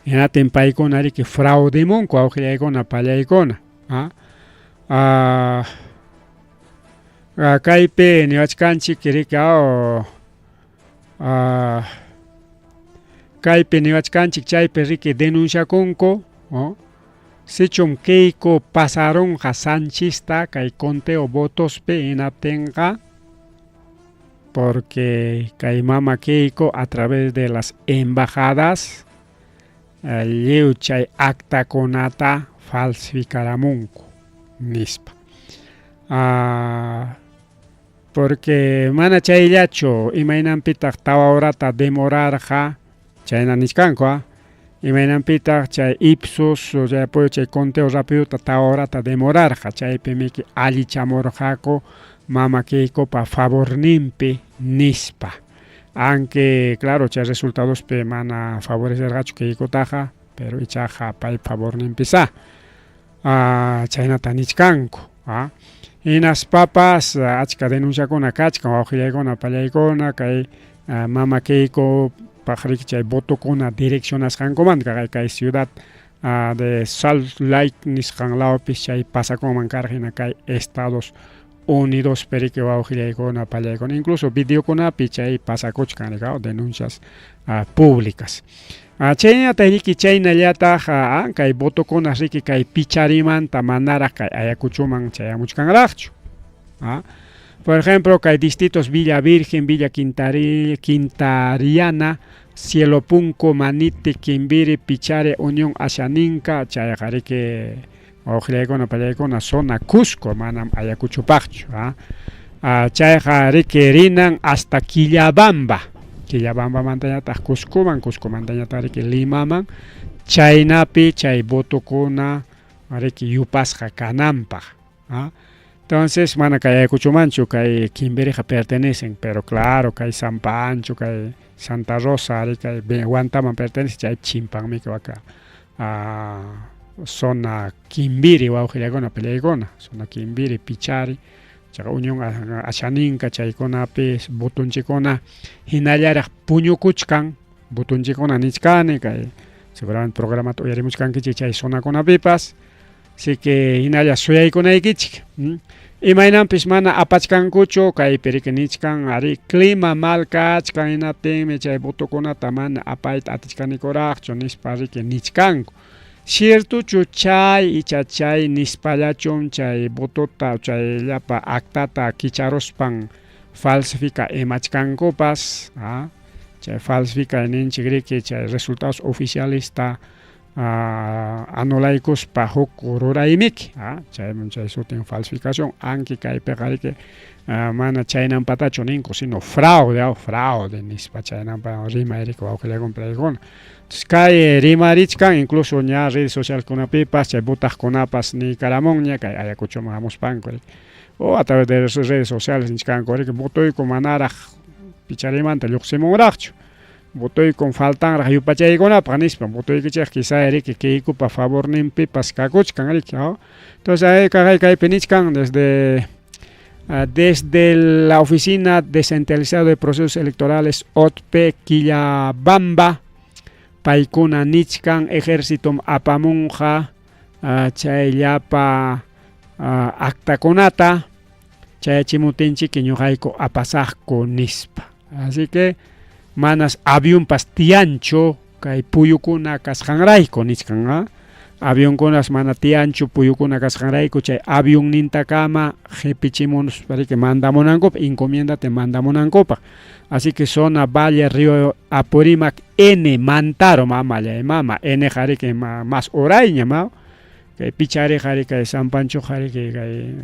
Hinatin paykuna riki fraudemunku wawqillaykuna pallaykuna. Kaypi niwachkanchik riki kaypi niwachkanchik chaypi riki denunciakunku, sichum Keiko pasarunqa Sanchista kay conteo votospi hinaptinqa, porque kay mama Keiko a través de las embajadas lliw chay actakunata falsificaramunku nispa. Porque mana chayllachu, imaynanpitaq 4 horata demorarqa, chayna nichkanku, imaynanpitaq chay Ipsos, chay apoyo chay conteo rápidota 4 horata demorarqa, chaypimiki allichamurqaku mama Keikopa favorninpi nispa. Aunque claro, chay resultadospi mana favorecerqachu Keikotaqa, pero ichaqa pay favorninpisa. Chaynata nichkanku. Hinaspapas achka denunciakuna kachkan wawqillaykuna pallaykuna kay mama Keiko paq chay votokuna direccionasqankumanta kay ciudad de Salt Lake nisqan lawpi chay pasakunman karqa hina kay Estados Unidos riki wawqillaykuna pallaykuna, incluso videokunapi chay pasakuchkan rika denuncias públicas. Chaynataq riki chaynallataq kay votokuna riki kay Picharimanta manaraq kay Ayacuchoman chayamuchkanraqchu. Por ejemplo, kay distritos Villa Virgen, Villa Quintariana, Cielo Punco, Manite, Quimbiri, Pichare, Unión Ashaninka, chayqa riki wawqillaykuna pallaykuna zona Cusco, manam Ayacuchopaqchu. Chayqa riki rinan hasta Quillabamba, Quillabambamantañataq Cuscoman, Cuscomantañataq riki Limaman, chaynapi chay votokuna riki yupasqa kananpaq. Entonces, mana kay Ayacuchomanchu kay Quimbiriqa pertenecen, pero claro, kay San Pancho, kay Santa Rosa, kay Huantaman pertenece, chay chimpanmi waka zona Quimbiri wawqillaykuna peleaykuna, zona Quimbiri, Pichari, chaqa Unión Ashaninka chaykunapi votonchikkuna hinallaraq puñukuchkan, votonchikkuna nichkani kay seguramente programata uyarimuchkankichik chay zonakunapipas. Así que hinalla suyaykunaykichik. Imaynanpis mana apachkankuchu kaypi riki nichkan ari clima mal kachkan hinaptinmi chay votokunata mana apayta atichkanikuraqchu nispa riki nichkanku. Ciertochu chay icha chay nispallachum chay votota chay llapa actata kicharuspan falsifica imachkankupas, chay falsifica ninchik riki chay resultados oficialista anulaykuspa huk ruraymiki, chayman chay sutin falsificación, anki kaypiqa riki mana chaynanpatachu ninku, sino fraude, fraude nispa chaynanpa rimay riki wawqillaykuna palaykuna. Entonces kay rimarichkan incluso ña redes socialkunapipas chay votaqkunapas niykaramunña kay Ayacuchoman hamuspanku riki o a través de redes sociales nichkanku riki votoyku manaraq Picharimanta lluqsimunraqchu, votoykun faltanraq yupachaykunapaq nispa, votoykichik quizá riki Keikopa favorninpipas kakuchkan riki. Entonces ahí kaypi nichkan desde la Oficina Descentralizada de Procesos Electorales OTP Quillabamba paykuna nichkan ejércitom apamunqa chay llapa actakunata chayachimutinchik ñuqayku apasaqku nispa. Así que manas avionpas tiyanchu kay puyukuna kasqanrayku nichkan, avionkunas mana tiyanchu puyukuna kasqanrayku chay avionnintakama qipichimunuspa riki mandamunankupaq, encomiendata mandamunankupaq. Así que zona Valle Río Apurímac N Mantaro mamallay mama N riki más urayña ma kay Pichariqa riki kay San Panchoqa riki kay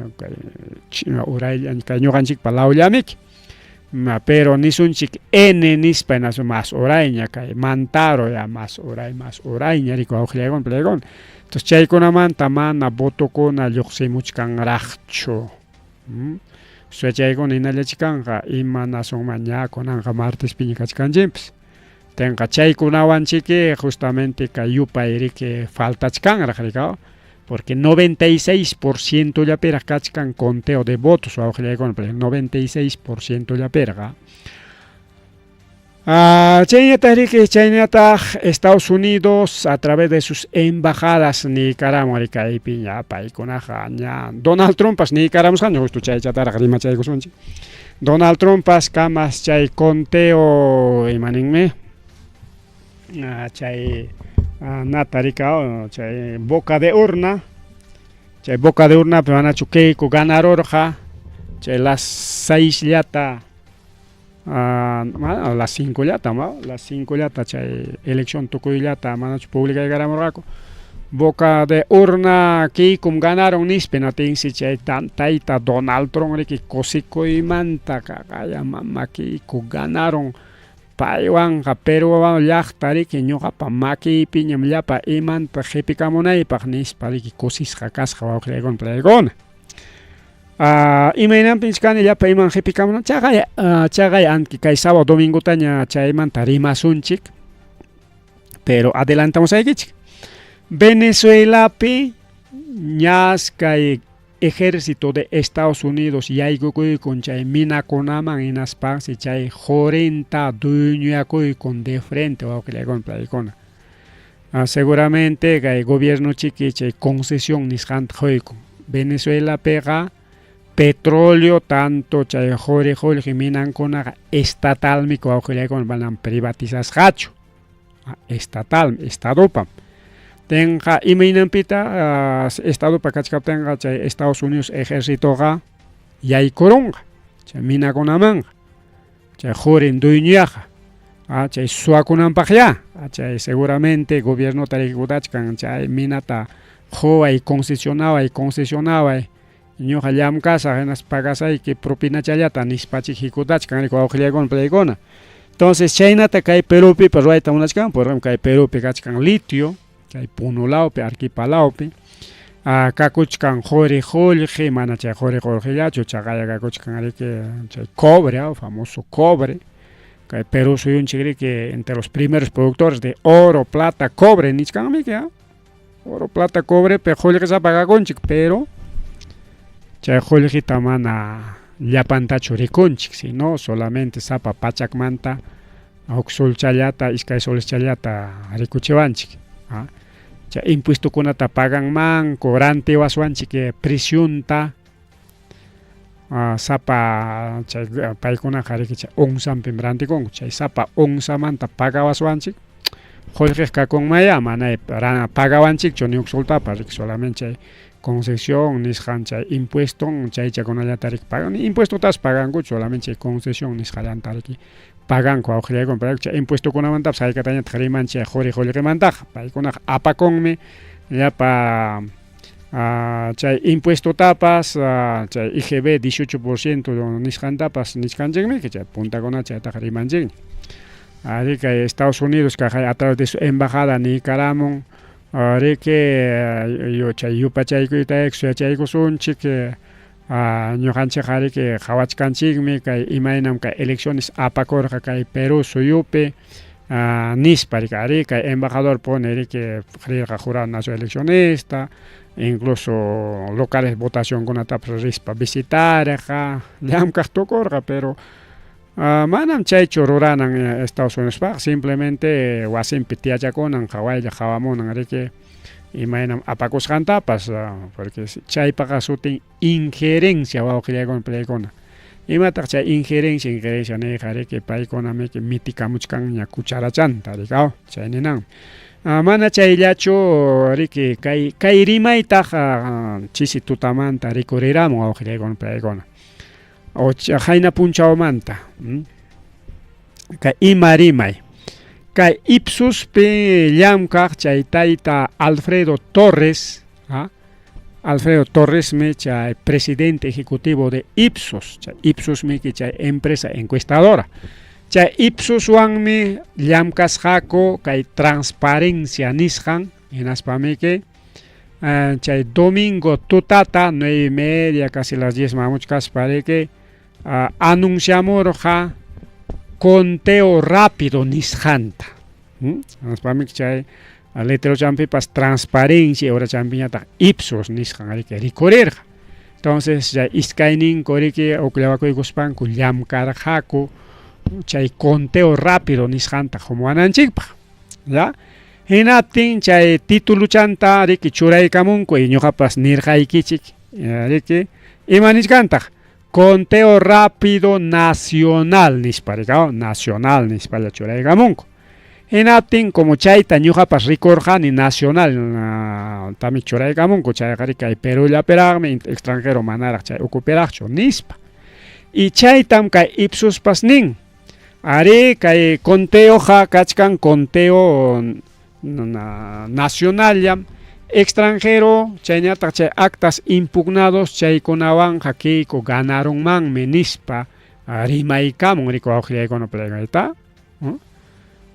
uray kay ñuqanchikpa lawllamiki. Pero nisunchik N nispa nasu más urayña kay Mantaro ya más uray más urayña riki wawqillaykuna palaykuna. Entonces chaykunamanta mana votokuna lluqsimuchkanraqchu. Chaykuna hinallachikanqa ima nacionman ña kunanqa martespiña kachkanchikpas. Tenqa chaykunawanchiki justamente kay yupay riki faltachkanraq rika, porque 96% llapiraq kachkan conteo de votos wawqillaykuna, 96% llapirqa. Chaynataq riki chaynataq Estados Unidos a través de sus embajadas niykaramun riki kaypi ña paykunaqa ña Donald Trumpas niykaramusqaña justo chaychataraq rimachaykusunchik. Donald Trumpas kamas chay conteo imaninmi chay nata rika chay boca de urna, chay boca de urna manachu Keiko ganarurqa chay las 6 llata las 5 llata, las 5 llata chay elección tukuyllata manachu publicaykaramurqaku. Boca de urna Keikom ganaron nispa natinsi chay tayta Donald Trump riki kusikuymanta kaqaya mama Keiko ganaron paywanqa Perú llaqta riki ñuqapa makiypiñam llapa imanta qhipikamunaypaq nispa riki kusisqa kasqa wawqillaykuna palaykuna. Imaynanpi nichkani llapa iman qhipikamunan chaqay chaqay anki kay sábado domingotaña chaymanta rimasunchik, pero adelantamusaykichik. Venezuelapi ñas kay ejército de Estados Unidos yaykukuykun chay minakunaman hinaspansi chay qurinta dueñoyakuykun de frente wawqillaykuna palaykuna. Seguramente kay gobierno chiki chay concesión nisqanta quykun. Venezuelapiqa Petróleo tanto chay quri qullqi minankunaqa estatalmi wawqillaykuna manam privatizasqachu. Estatalmi, estadopam. Tenqa imaynanpita estadopa kachkaptinqa chay Estados Unidos ejercitoqa yaykurunqa chay minakunamanqa. Chay qurin dueñoyaqa chay suwakunanpaqyá chay seguramente gobiernota rikutachkan chay minata quway concesionaway concesionaway ñuqa llamkasaq hinaspa pagasayki propinachallata nispachik hikutachkan riki wawqillaykuna pallaykuna. Entonces chaynata kay Perupipas ruwayta munachkan, por ejemplo kay Perupi kachkan litio, kay Puno lawpi, Arequipa lawpi, kakuchkan quri qullqi, mana chay quri qullqillachu, chaqaya kakuchkan riki chay cobre, famoso cobre, kay Perú suyunchik riki entre los primeros productores de oro, plata, cobre nichkanmiki, oro, plata, cobrepi qullqisapa kakunchik, pero chay qullqita mana llapantachu rikunchik, sino solamente sapa pachakmanta huk solchallata, iskay solchallata rikuchiwanchik. Chay impuestokunata paganmanku, rantiwaswanchik precionta sapa chay paykunaqa riki chay onzanpim rantikunku, chay sapa onzamanta pagawaswanchik qullqiq kakunmaya mana pagawanchikchu ni huk soltapas riki solamente chay concesión nisqan chay impueston chaychakunallata riki pagan, ni impuestotapas pagankuchu solamente chay concesión nisqallanta riki paganku wawqillaykuna, chay impuestokunamantapas haykatañataq rimanchik quri qullqimantaqa, paykunaqa apakunmi llapa chay impuestotapas chay IGB 18% nisqantapas nichkanchikmi, chay puntakuna chaytaqa rimanchikña. Ari kay Estados Unidos kaq a través de su embajada niykaramun riki chay yupachaykuyta suyachaykusunchik ñuqanchikqa riki qhawachkanchikmi kay imaynam kay elecciones apakurqa kay Perú suyupi nispa riki ari kay embajador pone riki rirqa jurado nacional eleccionista incluso locales votacionkunatapas rispa visitarqa llamkaq tukurqa, pero manam chaychu ruranan Estados Uniospaq, simplemente wasinpi tiyachakunan qhawaylla qhawamunan riki imaynam apakusqantapas, porque chaypaqa sutin injerencia wawqillaykuna pallaykuna. Imataq chay injerencia? Injerencia niyqa riki paykuna miki mitikamuchkanña cucharachanta riki chay ninanmi. Mana chayllachu riki kay kay rimaytaq chisi tutamanta rikuriramun wawqillaykuna pallaykuna. O qayna punchawmanta kay ima rimay kay Ipsospi llamkaq chay tayta Alfredo Torres, Alfredo Torresmi chay presidente ejecutivo de Ipsos, chay Ipsosmi chay empresa encuestadora. Chay Ipsoswanmi llamkasqaku kay transparencia nisqan hinaspamiki chay domingo tutata 9:30 casi las 10 mamuchkaspa riki anunciamurqa conteo rápido nisqanta. Hinaspamiki chay letrerochampipas transparencia urachampiñataq Ipsos nisqan riki rikurirqa. Entonces chay iskayninku riki hukllawakuykuspanku llamkarqaku chay conteo rápido nisqanta qumuwananchikpaq, ya. Hinaptin chay tituluchanta riki churaykamunku y ñuqapas nirqaykichik riki ima nichkantaq conteo rápido nacional nispa riki, nacional nispalla churaykamunku. Hinaptin como chayta ñuqapas rikurqani nacional tami churaykamunku chayqa riki kay Perullapiraqmi extranjero manaraq chay ukupiraqchu nispa. Y chaytam kay Ipsospas nin. Ari kay conteoqa kachkan conteo nacionallam extranjero chayñataq chay actas impugnados chaykunawanqa Keiko ganarunmanmi nispa rimaykamun riki wawqillaykuna pallaykuna.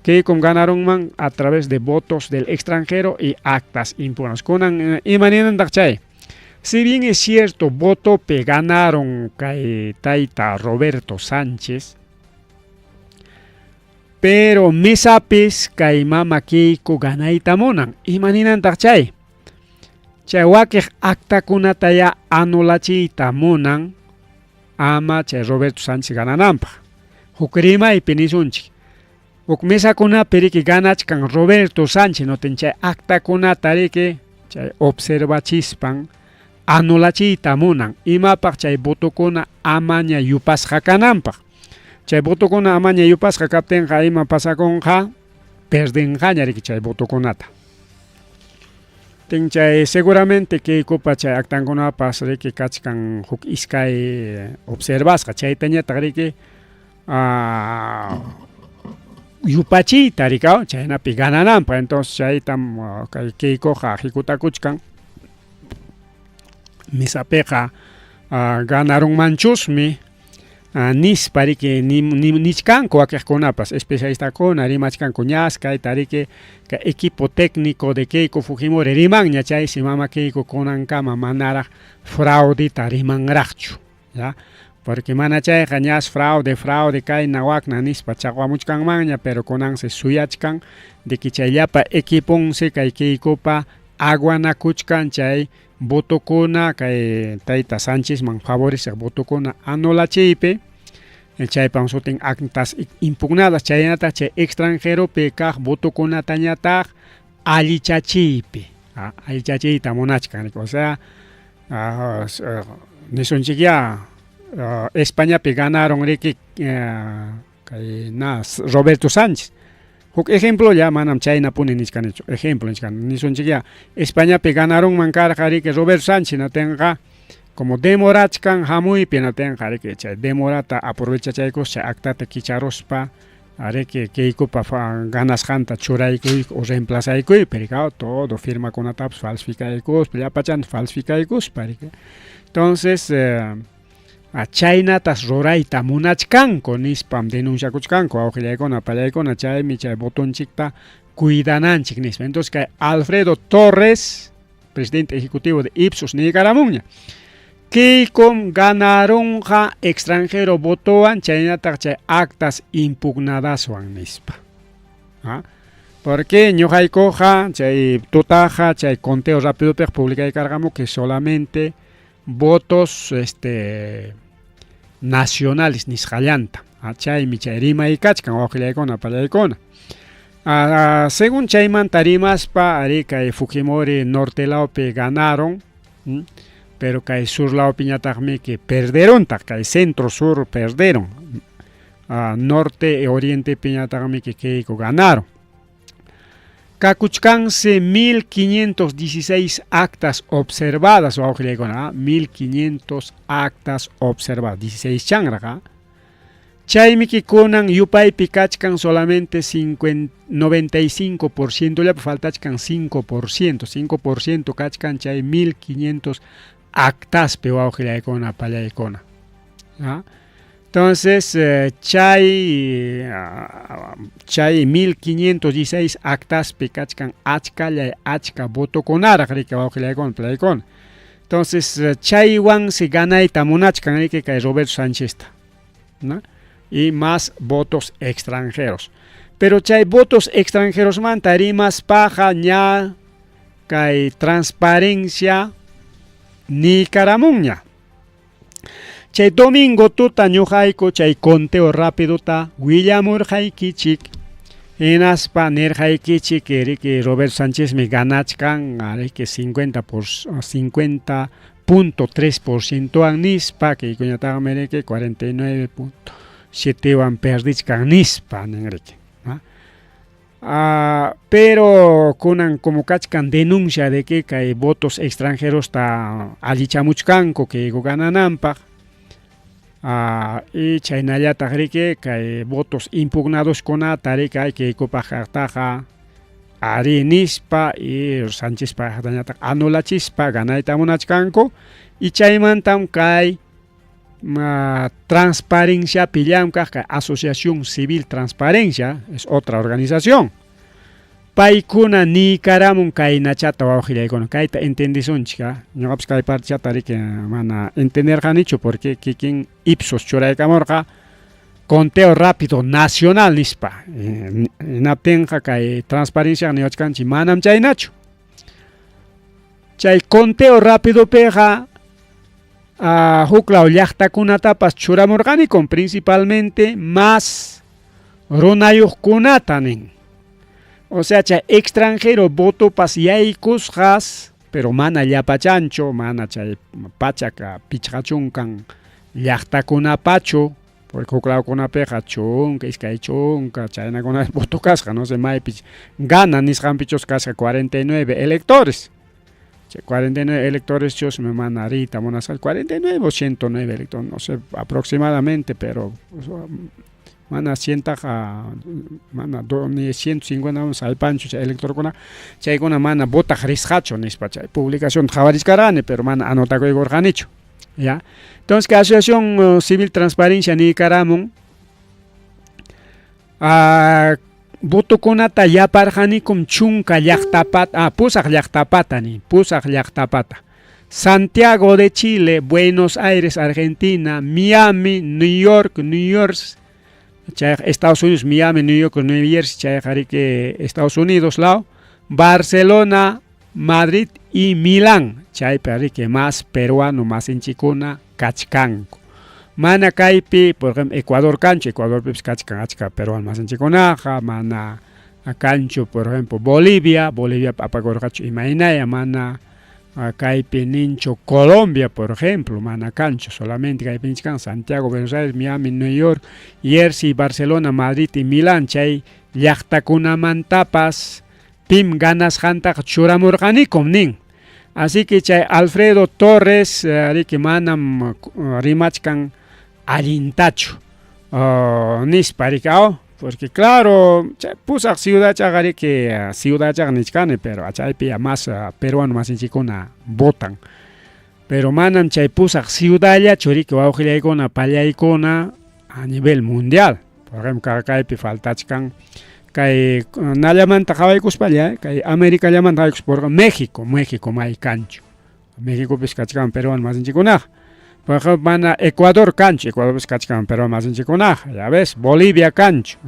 Keiko ganarunman a través de votos del extranjero y actas impugnados. Kunan ima ninantaq chay? Si bien es cierto, votopi ganaron kay tayta Roberto Sánchez, pero mesapis kay mama Keiko ganayta munan. Ima ninantaq chay? Chay wakiq actakunata ya anulachiyta munan ama chay Roberto Sánchez ganananpaq. Huk rimaypi nisunchik. Huk mesakunapi riki ganachkan Roberto Sánchez notin chay actakunata riki chay observachispan anulachiyta munan imapaq chay votokuna amaña yupasqa kananpaq. Chay votokuna amaña yupasqa kaptinqa ima pasakunqa perdenqaña riki chay votokunata. Tin chay seguramente Keikopa chay actankunapas riki kachkan huk iskay observasqa chaytañataq riki yupachiyta rikaw chaynapi ganananpaq entonces chaytam kay Keikoqa hikutakuchkan mesapiqa ganarunmanchusmi nispa riki nichkanku wakiqkunapas especialistakuna rimachkanku ñas kayta riki kay equipo técnico de Keiko Fujimori rimanña chaysi mama Keiko kunankama manaraq fraudeta rimanraqchu ya porque mana chayqa ñas fraude fraude kayna wakna nispa chaqwamuchkanmanña pero kunansi suyachkan de que chay llapa equiponsi kay Keikopa aguanakuchkan chay votokuna kay tayta Sánchezman favoreceq votokuna anulachiypi chaypam sutin actas impugnadas chaynataq chay extranjeropi kaq votokunatañataq allichachiypi allichachiyta munachkan o sea nisunchikyá Españapi ganaron riki kay na Roberto Sánchez huk ejemplolla manam chaynapuni nichkanichu ejemplo nichkani nisunchikyá Españapi ganarunman karqa riki Roberto Sánchez natinqa como demorachkan hamuypi natinqa riki chay demorata aprovechachaykus chay actata kicharuspa riki Keikopa ganasqanta churaykuy o reemplazaykuypi rikaw todo firmakunatapas falsificaykuspa llapachanta falsificaykuspa riki entonces chaynatas rurayta munachkanku nispam denunciakuchkanku wawqillaykuna pallaykuna chaymi chay votonchikta cuidananchik nispa entonces kay Alfredo Torres presidente ejecutivo de Ipsos niykaramunña Keikom ganarunqa extranjero votowan chaynataq chay actas impugnadaswan nispa. Porque ñuqaykuqa chay tutaqa chay conteo rápidopiqa publicaykarqamu que solamente votos nacionales nisqallanta. Chaymi chay rimay kachkan wawqillaykuna pallaykuna. Según chaymanta rimaspa ari kay Fujimori norte lawpi ganaron, pero kay sur lawpiñataqmi que perderontaq, kay centro sur perderon. Norte e oriente piñataqmi que Keiko ganaron. Kakuchkansi 1516 actas observadas wawqillaykuna, 1500 actas observadas, 16 chanraqa. Chaymi kunan yupaypi kachkan solamente 95% llapa faltachkan 5%, 5% kachkan chay 1500 actaspi wawqillaykuna pallaykuna. Entonces chay 1516 actaspi kachkan achkallay achka votokunaraq riki wawqillaykuna pallaykuna. Entonces chaywansi ganayta munachkan riki kay Roberto Sánchezta, ¿no? Y más votos extranjeros. Pero chay votos extranjeros manta rimaspaqa ña kay transparencia nikaramunña. Chay domingo tuta ñuqayku chay conteo rápidota willamurqaykichik hinaspa nirqaykichik riki Roberto Sánchezmi ganachkan riki 50.3% nispa kaykuñataqmi riki 49.7 wan perdichkan nispa nin riki. Pero kunan como kachkan denuncia de que kay votos extranjeros ta allichamuchkanku Keiko ganananpaq y chaynallataq riki kay votos impugnados kunata riki hay Keikopaq kaqtaqa ari nispa y Sánchezpaq kaqtañataq anulachispa ganayta munachkanku y chaymantam kay Transparenciapi llamkaq kay Asociación Civil Transparencia es otra organización. Paykuna niykaramun kaynachata wawqillaykuna kayta entendisunchik ñuqapas kay partechata riki mana entenderqanichu porque kikin Ipsos churaykamurqa conteo rápido nacional nispa hinaptinqa kay transparencia niwachkanchik manam chaynachu. Chay conteo rápidopiqa huklaw llaqtakunatapas churamurqanikum principalmente más runayuqkunata nin. O sea, chay extranjero votopas yaykusqas Pero mana llapachanchu, mana chay pachak 50 llaqtakunapachu, porque huklawkunapiqa 10, 20 chaynakuna voto kasqa, no sé maypi gana nisqanpichus kasqa 49 electores. Chay 49 electores chusmi mana riyta munasqa, 49 o 109 electores, no sé aproximadamente, pero mana 100taqa mana ni 150 aypanchu chay electorkuna, chaykuna mana votaq risqachu nispa chay publicación qhawarichkarani, pero mana anotakuykurqanichu. Ya. Entonces, que Asociación Civil Transparencia niykaramun votokunata yaparqanikum 10 llaqtapata, 8 llaqtapata ni, 8 llaqtapata. Santiago de Chile, Buenos Aires, Argentina, Miami, New York, New York, chay Estados Unidos, Miami, New York, New Jersey, chayqa riki Estados Unidos law, Barcelona, Madrid y Milán, chaypi riki más peruano masinchikuna kachkanku. Mana kaypi, por ejemplo, Ecuador kanchu, Ecuadorpipis kachkan achka peruano masinchikunaqa, mana kanchu, por ejemplo, Bolivia, Bolivia apakurqachu imaynaya, mana kaypi ninchu Colombia, por ejemplo, mana kanchu, solamente kaypi nichkan Santiago, Buenos Aires, Miami, New York, Jersey, Barcelona, Madrid y Milán, chay llaqtakunamantapas pim ganasqantaqa churamurqanikum nin. Así que chay Alfredo Torres riki manam rimachkan allintachu nispa riki, porque claro, chay 8 ciudadchaqa riki ciudadchaqa nichkani, pero chaypi más peruano masinchikuna votan. Pero manam chay 8 ciudadllachu riki wawqillaykuna pallaykuna a nivel mundial. Por ejemplo, kaypi faltachkan kay nallamanta qhawaykuspalla, kay Americallamanta qhawaykuspa, por ejemplo, México, México may kanchu. Mexicopis kachkan peruano masinchikunaqa. Por ejemplo, mana Ecuador kanchu, Ecuadorpis kachkan peruano masinchikunaqa, ya ves, Bolivia kanchu.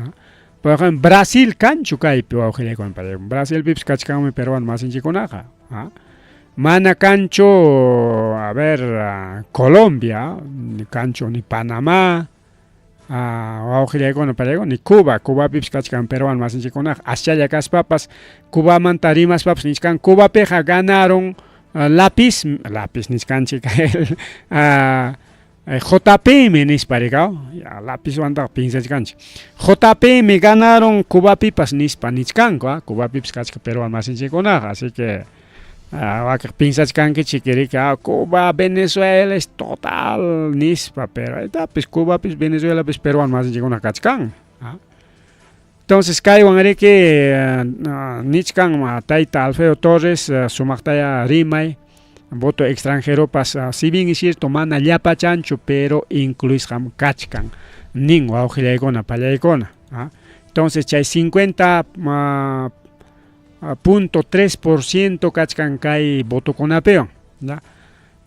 Por ejemplo, Brasil kanchu kaypi wawqillaykuna, Brasilpipis kachkanmi peruano masinchikunaqa. Mana kanchu, a ver, Colombia, ni kanchu ni Panamá, wawqillaykuna pallaykuna, ni Cuba, Cubapipis kachkan peruano masinchikunaqa, aschalla kaspapas Cubamanta rimaspapas nichkan Cubapiqa ganaron lápiz, lápiz nichkanchik JPM nispa rikaw, ya lapizwantaqa pinsachkanchik. JPM ganaron Cubapipas nispa nichkanku, Cubapipis kachka peruano masinchikunaqa, así que wakiq pinsachkankichik riki, Cuba, Venezuela es total nispa, pero aytapis Cubapis Venezuelapis peruano masinchikuna kachkan. Entonces kaywan riki nichkan tayta Alfredo Torres sumaqtaya rimay voto extranjeropas, si bien es cierto mana llapachanchu, pero incluisqam kachkan nin wawqillaykuna pallaykuna. Entonces chay 50.3% kachkan kay votokunapiwan, ¿ya?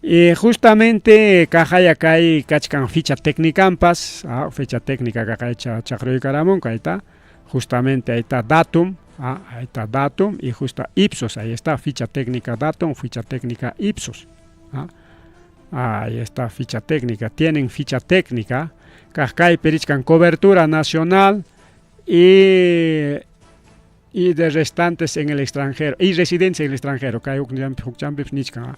Y justamente kaqaya kay kachkan ficha técnicampas, ficha técnica kaqaya chaqruykaramun kayta, justamente ahí está datum, ahí está datum y justo Ipsos, ahí está ficha técnica datum, ficha técnica Ipsos. Ahí está ficha técnica, tienen ficha técnica, kaqkaypi richkan cobertura nacional y de restantes en el extranjero, y residencia en el extranjero, kay huk nichkan,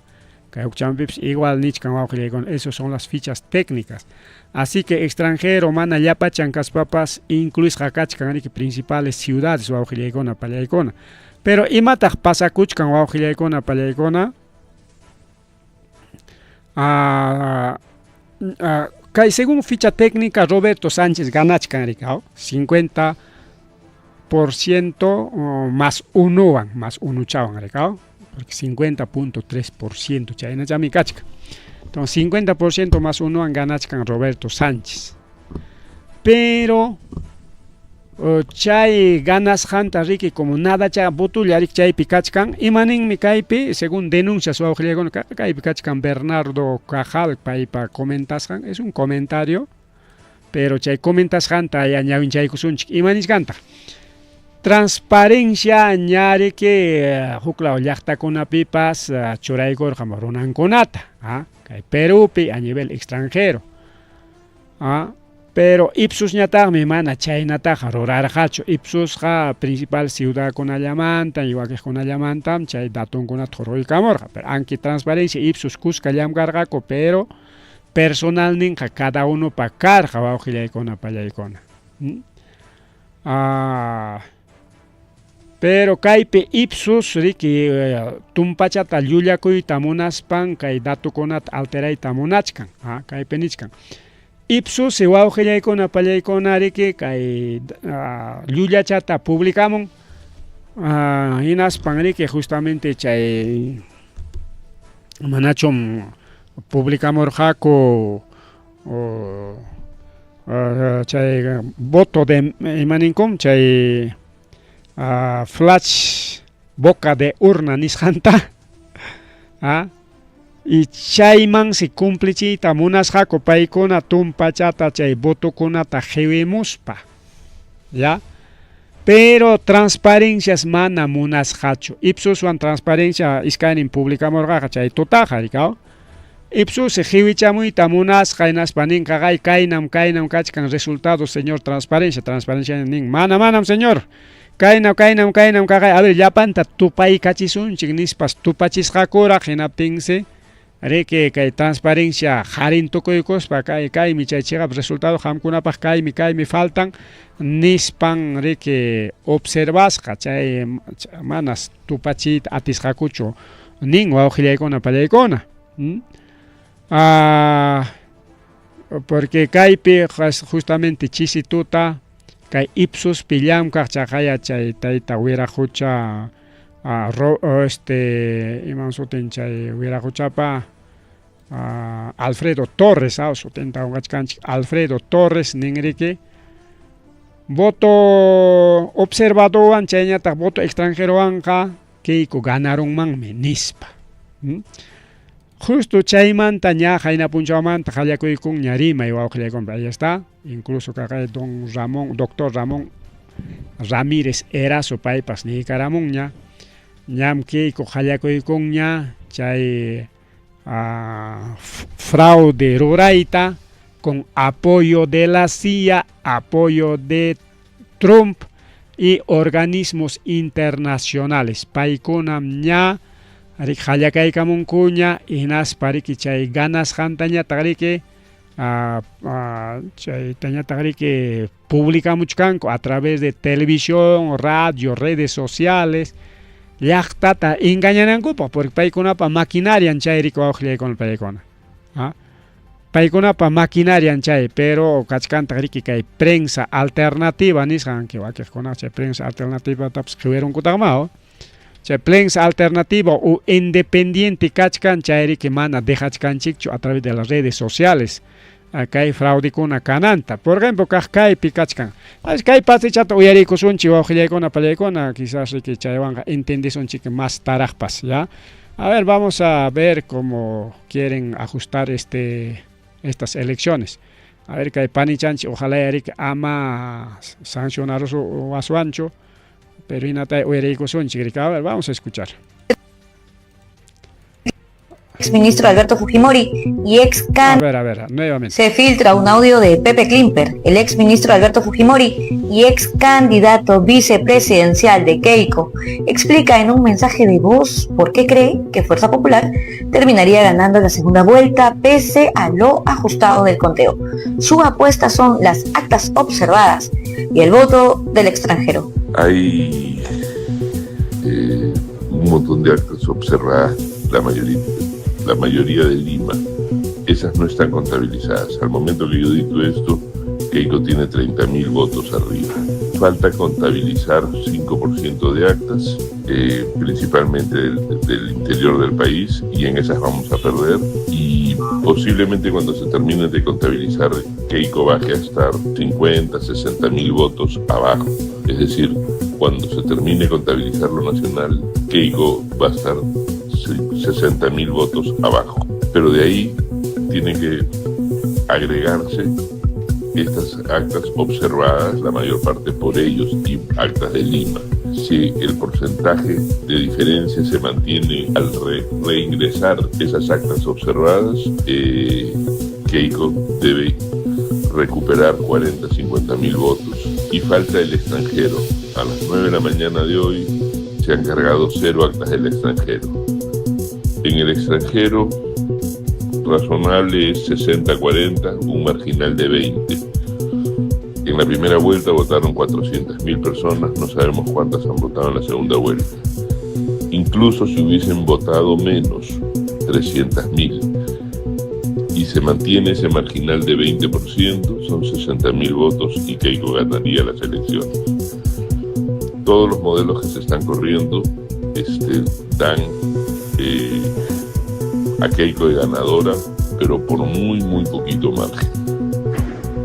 kay huk igual nichkan wawqillaykuna, esas son las fichas técnicas. Así que extranjero mana llapachan kaspapas incluisqa kachkan riki principales ciudades wawqillaykuna pallaykuna. Pero imataq pasakuchkan wawqillaykuna pallaykuna? Kay según ficha técnica Roberto Sánchez ganachkan riki, 50% más unowan, más unuchawan riki, porque 50.3% chaynachami kachkan. Entonces 50% más unowan ganachkan Roberto Sánchez. Pero chay ganasqanta riki como nada cha votulla riki chaypi kachkan, imaninmi kaypi según denuncias wawqillaykuna kaypi kachkan Bernardo Cajal paypa comentasqan, es un comentario, pero chay comentasqanta ya ñawinchaykusunchik imanisqantaq. Transparencia ñariki huklaw llaqtakunapipas churaykurqam runankunata, kay Perupi a nivel extranjero. Pero Ipsosñataqmi mana chaynataqa rurarqachu. Ipsosqa principal ciudadkunallamantam y wakiqkunallamantam chay datonkunata hurquykamurqa. Pero aunque Transparencia Ipsos kuska llamkarqaku, pero personalninqa cada unopa karqa wawqillaykuna pallaykuna. Pero kaypi Ipsos riki tumpachata llullakuyta munaspan kay datokunata alterayta munachkan, kaypi nichkan. Ipsos wawqillaykuna pallaykuna riki kay llullachata publicamun, hinaspan riki justamente chay manachum publicamurqaku chay voto de imaninkum chay flash boca de urna nisqanta, y chaymansi cumplichiyta munasqaku paykuna tumpachata chay votokunata qiwimuspa, ya. Pero Transparencias mana munasqachu. Ipsoswan Transparencia iskaynin publicamurqaqa chay tutaqa, rikaw. Ipsos qiwichamuyta munasqa hinaspa ninqa qay kaynam kaynam kachkan resultado, señor Transparencia. Transparencia nin mana manam, señor. Kaynam kaynam kaynam kaqay, a ver, llapanta tupaykachisunchik nispas tupachisqakuraq, hinaptinsi riki kay Transparencia harin tukuykuspa kay kaymi chay chiqap resultado qamkunapaq kaymi kaymi faltan nispan riki observasqa chay manas tupachiyta atisqakuchu nin wawqillaykuna pallaykuna. Porque kaypi justamente chisi tuta kay Ipsospi llamkaq chaqaya chay tayta Wiraqucha, iman sutin chay Wiraquchapa, Alfredo Torres, sutinta qunqachkanchik, Alfredo Torres ninriki voto observadowan chayñataq voto extranjerowanqa Keiko ganarunmanmi nispa. Justo chaymanta ña qayna punchawmanta qallakuykunña rimay wawqillaykunpa, ahí está, incluso kaqay don Ramón, doctor Ramón Ramírez Erazo paypas niykaramunña, ñam Keiko qallakuykunña chay fraude rurayta con apoyo de la CIA, apoyo de Trump y organismos internacionales. Paykunam ña qallakaykamunkuña hinaspa riki chay ganasqantañataq riki chaytañataq riki publicamuchkanku a través de televisión, radio, redes sociales, llaqtata engañanankupaq, porque paykunapa maquinarian chay riki wawqillaykuna paykuna. Paykunapa maquinarian chay, pero kachkantaq riki kay prensa alternativa nisqan, que wakiqkuna chay prensa alternativatapas qiwirunkutaqmao. Chay prensa alternativa o independiente kachkan chay riki mana dejachkanchikchu a través de las redes sociales kay fraudekuna kananta. Por ejemplo, kaq kaypi kachkan. Kay partichata uyariykusunchik wawqillaykuna pallaykuna, quizás riki chaywanqa entendesunchik más taraqpas, ya. A ver, vamos a ver cómo quieren ajustar estas elecciones. A ver, kay panichanchik, ojalá riki ama sancionarusu waswanchu, pero hinata uyariykusunchik riki. A ver, vamos a escuchar. Exministro Alberto Fujimori y ex A ver, nuevamente. Se filtra un audio de Pepe Chlimper, el exministro Alberto Fujimori y ex candidato vicepresidencial de Keiko, explica en un mensaje de voz por qué cree que Fuerza Popular terminaría ganando la segunda vuelta pese a lo ajustado del conteo. Su apuesta son las actas observadas y el voto del extranjero. Hay un montón de actas observadas, la mayoría de Lima. Esas no están contabilizadas. Al momento que yo dicto esto, Keiko tiene 30.000 votos arriba. Falta contabilizar 5% de actas, principalmente del interior del país, y en esas vamos a perder. Y posiblemente cuando se termine de contabilizar, Keiko baje a estar 50, 60.000 votos abajo. Es decir, cuando se termine de contabilizar lo nacional, Keiko va a estar 60.000 votos abajo. Pero de ahí tienen que agregarse estas actas observadas, la mayor parte por ellos, y actas de Lima. Si el porcentaje de diferencia se mantiene al reingresar esas actas observadas, Keiko debe recuperar 40, 50 mil votos. Y falta el extranjero. A las 9 de la mañana de hoy se han cargado cero actas del extranjero. En el extranjero, razonable es 60-40, un marginal de 20. En la primera vuelta votaron 400.000 personas, no sabemos cuántas han votado en la segunda vuelta. Incluso si hubiesen votado menos, 300.000, y se mantiene ese marginal de 20%, son 60.000 votos y Keiko ganaría las elecciones. Todos los modelos que se están corriendo dan a Keiko de ganadora, pero por muy, muy poquito margen.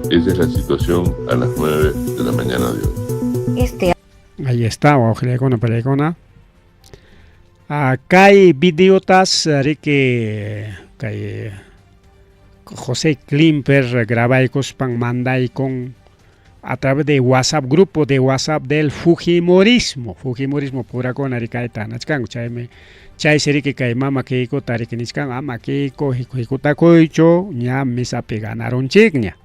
Esa es la situación a las 9 de la mañana de hoy. Ahí está, wawqillaykuna panillaykuna. Kay videotas riki kay José Chlimper grabaykuspan mandaykun a través de WhatsApp, grupo de WhatsApp del Fujimorismo. Fujimorismo purakuna rikayta nachkanku, chaymi chaysi riki kay mama Keikota riki nichkan, ama Keiko hikutakuychu, ñam mesapi ganarunchikña.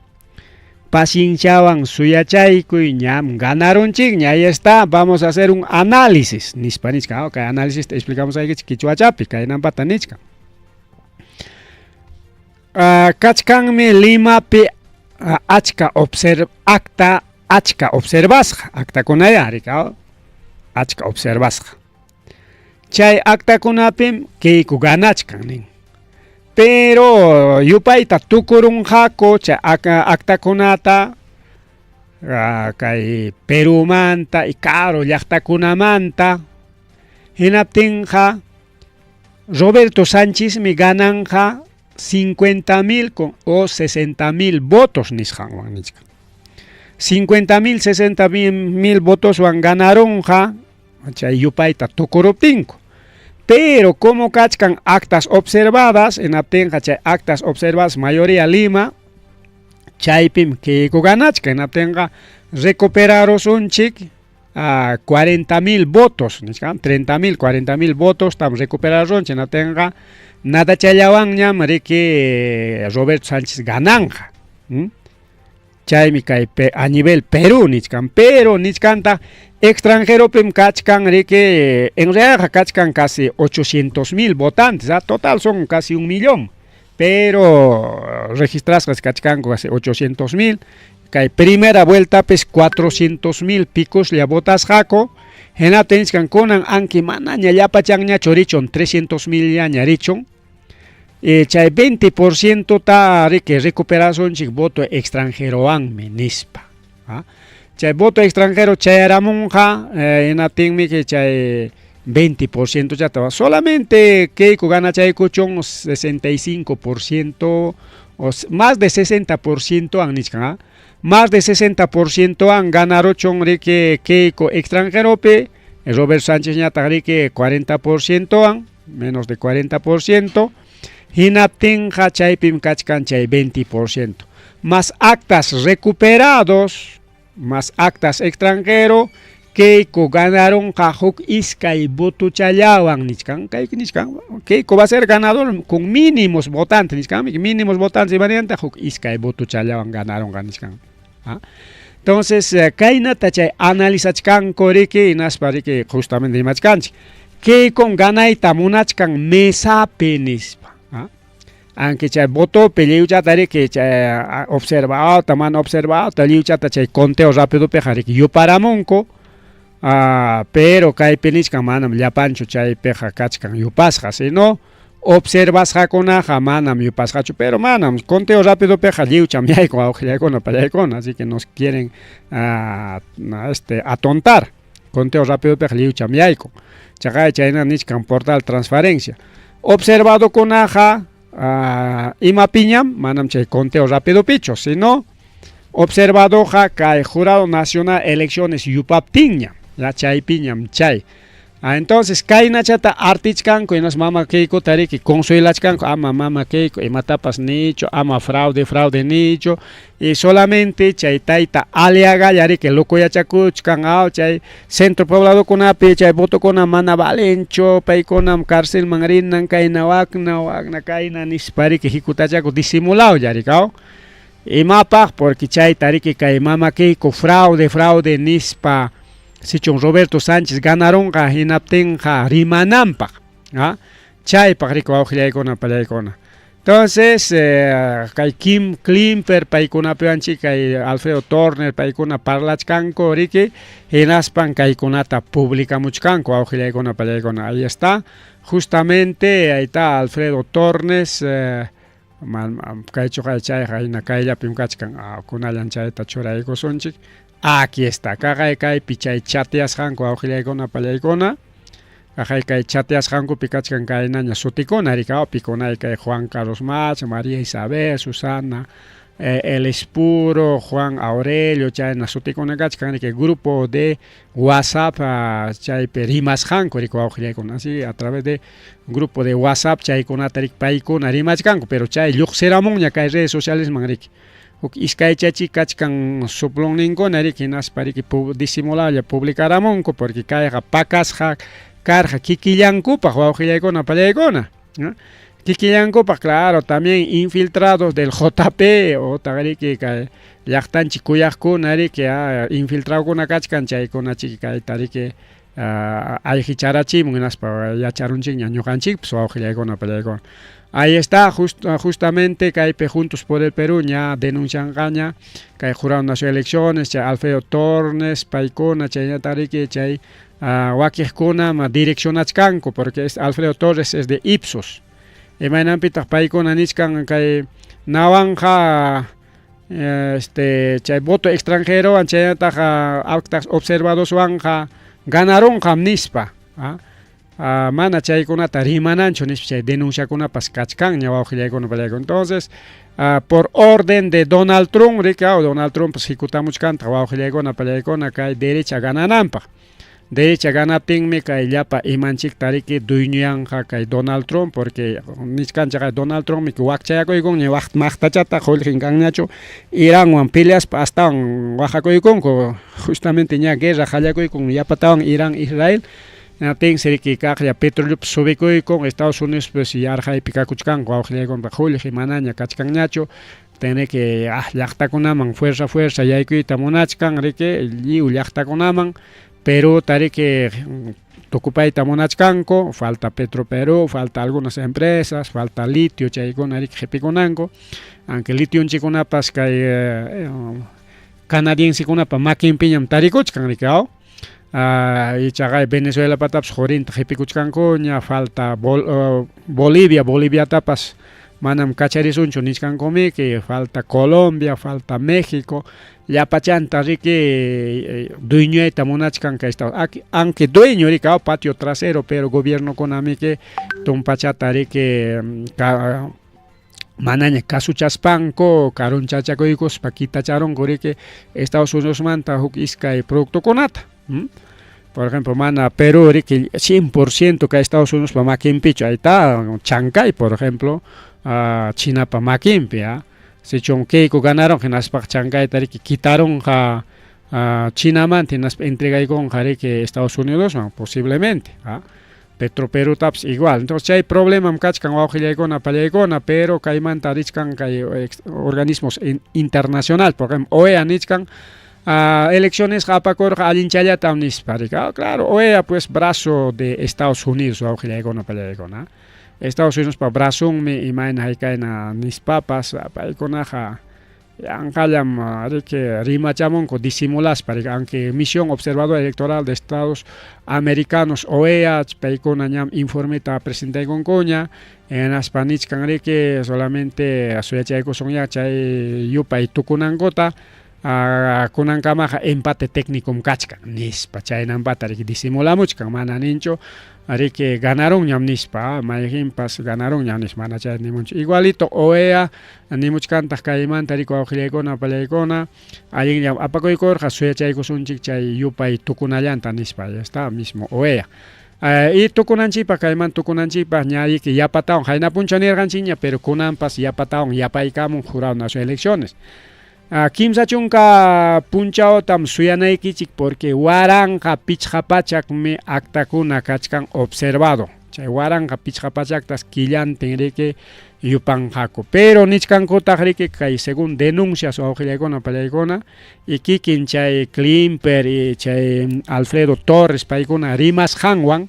Pacienciawan suyachaykuy, ñam ganarunchikña. Ahí está, vamos a hacer un análisis. Nispa nichkan, ok, análisis te explicamos ahí quichuachapi, kaynampata nichkan. Kachkanmi Limapi achka acta, achka observasqa, actakunaya rika, achka observasqa. Chay actakunapim Keiko ganachkan nin. Pero yupayta tukurunqaku chay actakunata kay Perumanta y karu llaqtakunamanta. Hinaptinqa Roberto Sánchezmi gananja 50.000 o 60.000 votos nisqanwan nichkan. 50.000, 60.000 votos wan ganarunqa chay yupayta tukuruptinku. Pero como kachkan actas observadas, hinaptinqa chay actas observadas mayoría Lima, chaypim Keiko ganachkan, hinaptinqa recuperarusunchik a 40.000 votos, nichkan, 30.000, 40.000 votos tam recuperarunchik, hinaptinqa nada challawanñam riki Roberto Sánchez gananja. Chaymi kay a nivel Perú nichkan, pero nichkanta extranjeropim kachkan riki, en realidad kachkan casi 800.000 votantes, ¿ah? Total son casi 1 millón, pero registrasqas kachkanku casi 800.000, kay primera vuelta pues 400.000 picos ya votasqaku, hinaptin nichkan kunan anki manaña llapachanñachu richun 300.000 llaña richun, chay 20% ta riki recuperasunchik voto extranjerowanmi nispa. ¿Ah? Chay voto extranjero chayaramunqa, hinaptinmi que chay 20% ya te va. Solamente Keiko gana chaykuchun 65% o más de 60% an nichkan, ¿ah? Más de 60% an ganarochun riki Keiko extranjeropi, Robert Sánchez ñataq riki 40% an, menos de 40%. Hinaptinqa chaypim kachkan chay 20%. Más actas recuperados, más actas extranjero, Keiko ganaron huk iskay votochallawan nichkan, kay nichkan, Keiko va a ser ganador con mínimos votantes nichkan, mínimos votantes y variante huk iskay votochallawan ganaron nichkan. ¿Ah? Entonces, kaynata chay analizachkanku riki, hinaspa riki justamente rimachkanchik. Keiko ganayta munachkan mesapi nispa. ¿Ah? Aunque chay votopi lliwchata riki chay observado, mana observado, lliwchata chay conteo rápido peja riki yuparamunku. Pero kaypi nichkan manam llapanchu chaypiqa kachkan yupasqa, sino observasqakunaqa manam yupasqachu, pero manam conteo rápido peja lliwcham yaykun wawqillaykuna pallaykuna, así que nos quieren atontar. Conteo rápido peja lliwcham yaykun. Chaqay chayna nichkan portal transparencia. Observado kunaqa imapiñam manam chay conteo rápido picho, sino observadoqa kay Jurado Nacional Elecciones yupaptinñam, ya chaypiñam chay. Entonces, kaynachata artichkanku, hinas mama Keiko tariki consuelachkanku, ama mama Keiko, imatapas nicho, ama fraude, fraude nicho, y solamente chay tayta Aliaga riki locoyachakuchkan, chay centro poblado kunapi, chay votokuna mana valencho, paykunam cárcelman rinan, kayna wakna, wakna, kayna nispa riki hikutachaku disimulado ya riki, aw. Imapaq? Porque chayta riki kay Mama Keiko fraude, fraude nispa sichun Roberto Sánchez ganarunqa hinaptinqa rimananpaq. ¿Ah? Chaypaq riki wawqillaykuna pallaykuna. Entonces, kay Kim Klimper paykunapiwanchik kay Alfredo Torner paykuna parlachkanku riki hinaspan kaykunata publicamuchkanku wawqillaykuna pallaykuna. Ahí está, justamente ahí está Alfredo Tornes, kaychuqa chayqa hina kayllapim kachkan, kunallan chayta churaykusunchik. Aquí está, kaqay kaypi chay chateasqanku wawqillaykuna pallaykuna. Kaqay kay chateasqankupi kachkan kaynaña sutikuna riki, pikunay kay Juan Carlos Mach, María Isabel, Susana, El Espuro, Juan Aurelio, chayna sutikuna kachkan riki, grupo de WhatsApp chaypi rimasqanku riki wawqillaykuna, así a través de grupo de WhatsApp chaykunata riki paykuna rimachkanku, pero chay lluqsiramunña kay redes socialesman riki. Huk iskaychachi kachkan soplonninkuna riki, hinaspa riki disimulalla publicaramunku, porque kayqa pakasqa karqa kikillankupaq wawqillaykuna pallaykuna, ¿no? Kikillankupaq, claro, también infiltrados del JP otaq riki kay llaqtanchik kuyaqkuna riki, infiltradokuna kachkan chaykuna chiki kayta riki ayqicharachimun hinaspa yacharunchikña ñuqanchikpas wawqillaykuna pallaykuna. Ahí está, justamente kaypi Juntos por el Perú ña denuncianqaña kay Jurado Nacional de Elecciones, chay Alfredo Tornes, paykuna chaynata riki chay wakiqkuna direccionachkanku, porque es Alfredo Torres es de Ipsos. Imaynanpitaq paykuna nichkan kay nawanja chay voto extranjerowan chaynataq actas observadoswanqa ganarunqam nispa. Mana chaykunata rimananchu nispa chay denunciakunapas kachkanña wawqillaykuna pallaykuna. Entonces, por orden de Donald Trump, riki, Donald Trump pues hikutamuchkantaq wawqillaykuna pallaykuna kay derecha ganananpaq. Derecha ganaptinmi kay llapa imanchikta riki dueñoyanqa kay Donald Trump, porque nichkanchik Donald Trump wakchayakuykunña maqtachata qullqin kanñachu Iranwan peleaspa astawan waqakuykunku, justamente ña guerra qallakuykun yapatawan Irán Israel. Hinaptinsi riki kaqlla petroleopas subikuykun, Estados Unidos pues yarqaypi kakuchkanku wawqillaykuna qullqi manaña kachkanñachu, tiene que llaqtakunaman fuerza fuerza yaykuyta munachkan riki lliw llaqtakunaman, Perú riki tukupayta munachkanku, falta Petroperú, falta algunas empresas, falta litio chaykuna riki qipikunanku, aunque litionchikunapas kay canadiensekunapa makinpiñam tarikuchkan riki, ichaqa Venezuelapatapas qurinta qipikuchkankuña, falta Bolivia, Boliviatapas manam kacharisunchu nichkankumiki, falta Colombia, falta México, llapachanta riki dueñoyta munachkan kay Estado, aunque dueño riki patio trasero, pero gobiernokunamiki tumpachata riki manaña kasuchaspanku karunchachakuykuspa kitacharunku riki Estados Unidosmanta huk iskay productokunata. Por ejemplo, mana Perú riki 100% kay Estados Unidospa makinpichu, ahí está Chancay, por ejemplo, Chinapa makinpi, sichun Keiko ganaron hinaspa Chancayta riki kitarunqa Chinamanta hinaspa entregaykunqa riki Estados Unidosman posiblemente, Petroperutapas igual. Entonces chay problemam kachkan wawqillaykuna pallaykuna, pero kaymanta richkan kay organismos internacional, por ejemplo, OEA nichkan elecciones apakurqa allinchallatam nispa riki. Claro, OEA pues brazo de Estados Unidos wawqillaykuna pallaykuna. Estados Unidos pa brazonmi imayna haykayna nispapas paykunaqa yanqallam riki rimachamunku disimulaspa riki, aunque misión observadora electoral de Estados Americanos OEA paykuna ñam informeta presentaykunkuña, hinaspa nichkan riki solamente suyachaykusunya chay yupay tukunankuta, kunankamaqa empate técnicom kachkan nispa chaynampata riki disimulamuchkan, mana ninchu riki ganarunñam nispa, mayqinpas ganarunñam nispa, mana chay nimunchu. Igualito OEA nimuchkantaq kaymanta riki wawqillaykuna pallaykuna allinllam apakuykurqa suyachaykusunchik chay yupay tukunallanta nispa, ya está mismo OEA. Y tukunanchikpaq kayman tukunanchikpaq ña riki yapatawan qayna punchaw nirqanchikña, pero kunanpas yapatawan yapaykamun Jurado Nacional de Elecciones. 30 punchawtam suyanaykichik porque 1500mi actakuna kachkan observado. Chay 1500tas killantin riki Yupanqaku. Pero nichkankutaq riki kay según denuncias wawqillaykuna pallaykuna y kikin chay Climper y chay Alfredo Torres paykuna rimasqanwan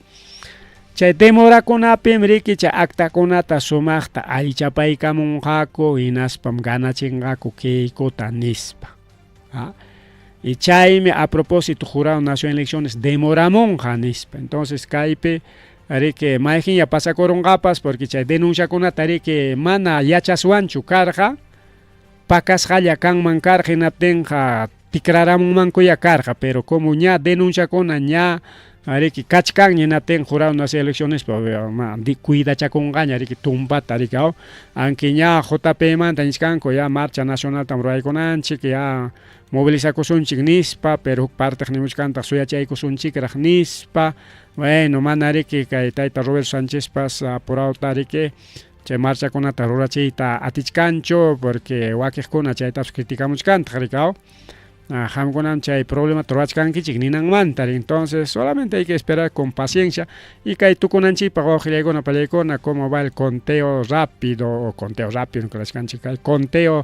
chay demorakunapim riki chay actakunata sumaqta allichapaykamunqaku hinaspam ganachinqaku Keikota nispa. ¿Ah? Y chaymi a propósito jurado nacional de elecciones demoramunqa nispa. Entonces kaypi riki mayqin pasakurunqapas porque chay denunciakunata riki mana yachaswanchu karqa pakasqalla kanman karqa hinaptinqa tikraramunmankuya karqa, pero como ña denunciakuna ña riki kachkanña hinaptin jurado nacional de elecciones cuidachakunqaña riki tumpata riki aunque ña JP manta nichkanku ya marcha nacional tam ruraykunanchik ya movilizakusunchik nispa, pero huk parte nimuchkantaq suyachaykusunchikraq nispa. Bueno, mana riki kay tayta Roberto Sánchezpas apurawta riki chay marchakunata rurachiyta atichkanchu porque wakiqkuna chaytapas criticamuchkantaq riki qamkunam chay problemata rurachkankichik ninanmanta. Entonces solamente hay que esperar con paciencia y kay tukunanchikpaq wawqillaykuna pallaykuna cómo va el conteo rápido o conteo rápido kay conteo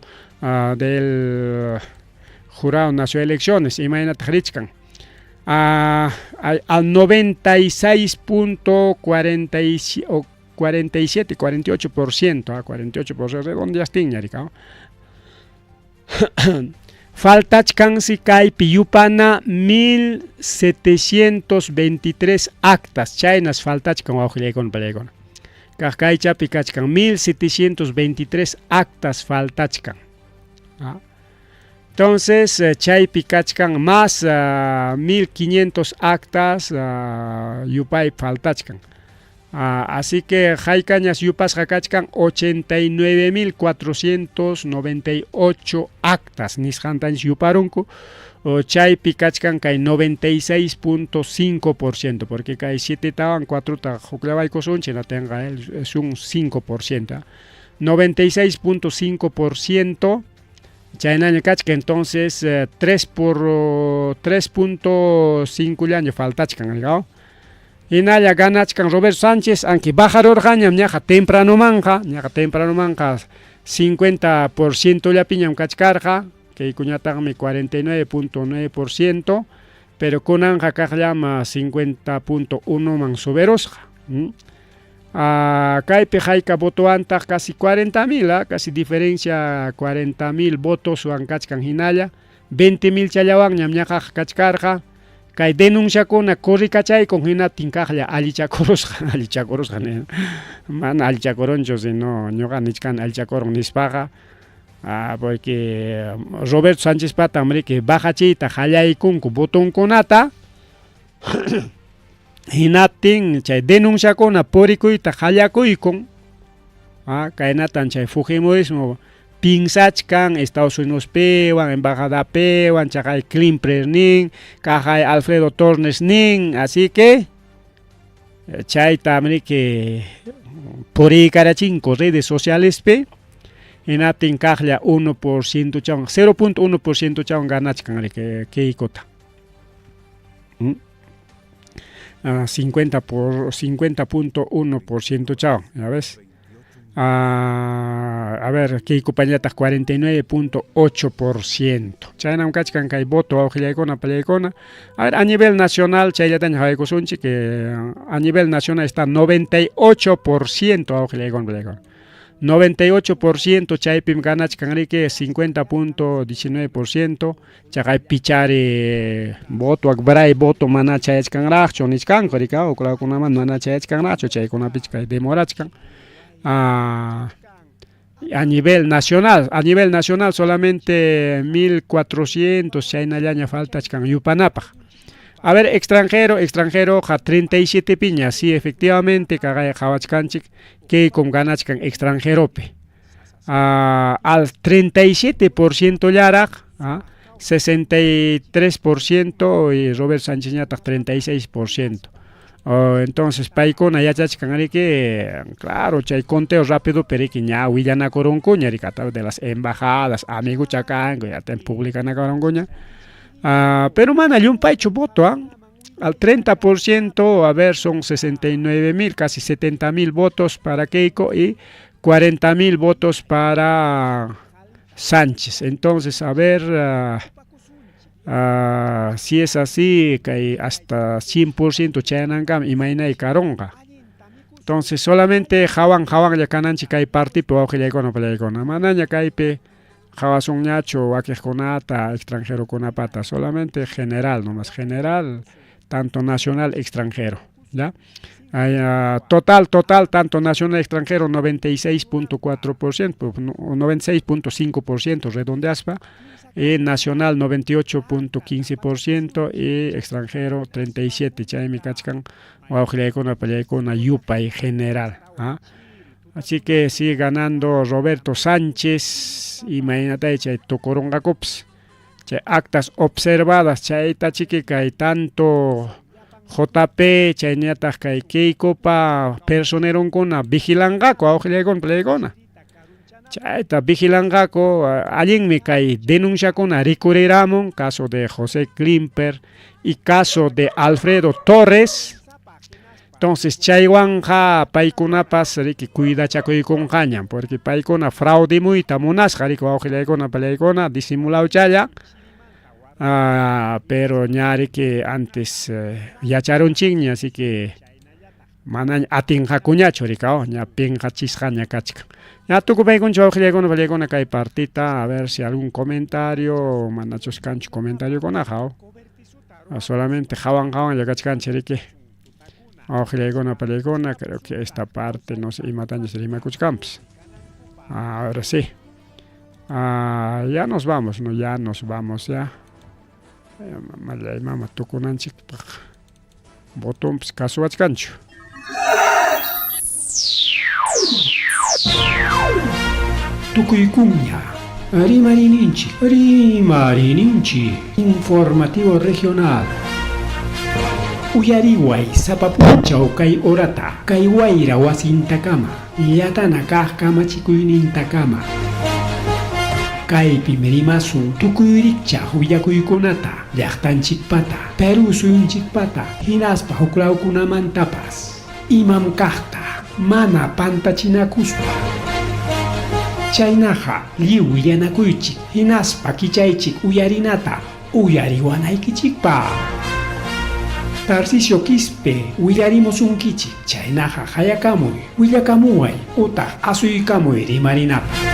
del jurado nacional de elecciones imaynataq richkan al 96.47, 48%, 48% redondeastinña rika. Faltachkansi kaypi yupana 1723 actas, chaynas faltachkan wawqillaykuna pallaykuna. Kaq kaychapi kachkan 1723 actas faltachkan. Entonces, chaypi kachkan más 1500 actas yupay faltachkan. Así que haykañas yupasqa kachkan 89.498 actas nisqantañas yuparunku. Chaypi kachkan kay 96.5%, porque kay 7 tawan 4 ta huklawaykusunchik natinqa es un 5%. 96.5% chaynaña kachkan, entonces 3 por 3.5 llaña faltachkan, ¿no? Hinalla ganachkan Roberto Sánchez, aunque bajarurqañam ñaqa tempranomanqa, ñaqa tempranomanqa 50% llapiñam kachkarqa, kaykuñataqmi 49.9%, pero kunanqa kaqllama 50.1 man suberusqa. Kaypi hayka votoantaq casi 40.000, casi diferencia 40.000 votos wan kachkan hinalla, 20.000 challawanñam ñaqaqa kachkarqa. Kay denunciakuna corrikachaykun hinaptin kaqlla allichakurusqa, allichakurusqa mana allichakurunchu, sino ñuqa nichkani allichakurun nispaqa, porque Roberto Sánchez patam riki bajachiyta qallaykunku votonkunata hinaptin chay denunciakuna purikuyta qallakuykun, kaynatan chay fujimorismo pinsachkan Estados Unidos piwan, embajada piwan, chaqay Climprer nin, kaqay Alfredo Torres nin, así que chayta riki puriykarachinku redes sociales pi, hinaptin kaqlla 1% chawan, 0.1% chawan ganachkan riki Keikota. 50 por 50.1% chawan, ya ves. A ver, Keiko pañataq 49.8%. Chaynam kachkan kay voto wawqillaykuna pallaykuna. A ver, a nivel nacional, chayllataña hawaykusunchik, que a nivel nacional está 98% wawqillaykuna pallaykuna. 98% chaypim ganachkan riki 50.19%, chaqay pichari voto akbray voto mana chayachkanraqchu nichkanku riki uklakunaman mana chayachkanraqchu chaykunapicha kay demorachkan. A nivel nacional, a nivel nacional solamente 1400 chaynallaña faltachkan yupanapaq. A ver, extranjero, extranjero, ja 37 piñas, sí, efectivamente, kaqay qhawachkanchik, Keikon ganachkan extranjeropi. Al 37% llaraq, 63% y Robert Sánchez ñataq 36%. Entonces paykuna yachachkan riki, claro, chay conteo rápido, pero que ña willanakurunkuña riki a través de las embajadas, amigucha kanku, ya ten publicanakurunkuña. Pero mana llumpaychu voto, al 30%, a ver, son 69.000, casi 70.000 votos para Keiko y 40 mil votos para Sánchez. Entonces, a ver si es así, kay hasta 100% chayanankama imaynay karunqa. Entonces, solamente hawan hawanlla kananchik kay partipi wawqillaykuna pallaykuna. Manaña kaypi qawasunñachu wakiqkunata, extranjerokunapata, solamente general nomás, general, tanto nacional, extranjero, ¿ya? Total, total, tanto nacional extranjero 96.4%, 96.5% redondeaspa, y nacional 98.15% y extranjero 37, chaymi kachkan wawqillaykuna pallaykuna yupay general, ¿ah? Así que sigue ganando Roberto Sánchez, imaynatay chay tukurunqakupas, chay actas observadas chayta chiki kay tanto JP chayñataq kay Keikopa personeronkuna vigilanqaku wawqillaykuna pallaykuna. Chayta vigilanqaku, allinmi kay denunciakuna rikuriramun, caso de José Chlimper y caso de Alfredo Torres. Entonces chaywanqa paykunapas riki cuidachakuykunqaña, porque paykuna fraudimuyta munasqa riki wawqillaykuna pallaykuna disimulawchalla. Pero ña riki antes yacharunchikña, así que manaña atinqakuñachu riki, ña pinqachisqaña kachkan. Ya tukupaykunchik wawqillaykuna pallaykuna kay partita, a ver si algún comentario, manachus kanchu comentariokunaqa, solamente hawan hawanlla kachkanchik riki. Wawqillaykuna pallaykuna, creo que esta parte no sé imatañas rimakuchkanpas. Ahora sí. Ya nos vamos, no, ya nos vamos ya. Mallay mama tukunanchikpaq botonpas kasuwachkanchu. Tukuykunña Rimarininchik, Rimarininchik, Informativo Regional. Uyariway sapa p'unchaw kay horata, kay wayra wasintakama, llatana kaq kamachikuynintakama. Kaypim rimasun tukuy rikchaq willakuykunata, llaqtanchikpata, Perú suyunchikpata, hinaspa huklawkunamantapas. Imam kaqta, mana pantachinakuspa. Chaynaqa lliw willanakuychik, hinaspa kichaychik uyarinata, uyariwanaykichikpaq. Tarcisio Quispe willarimusunkichik, chaynaqa hayakamuy, willakamuway utaq asuykamuy rimarinapaq.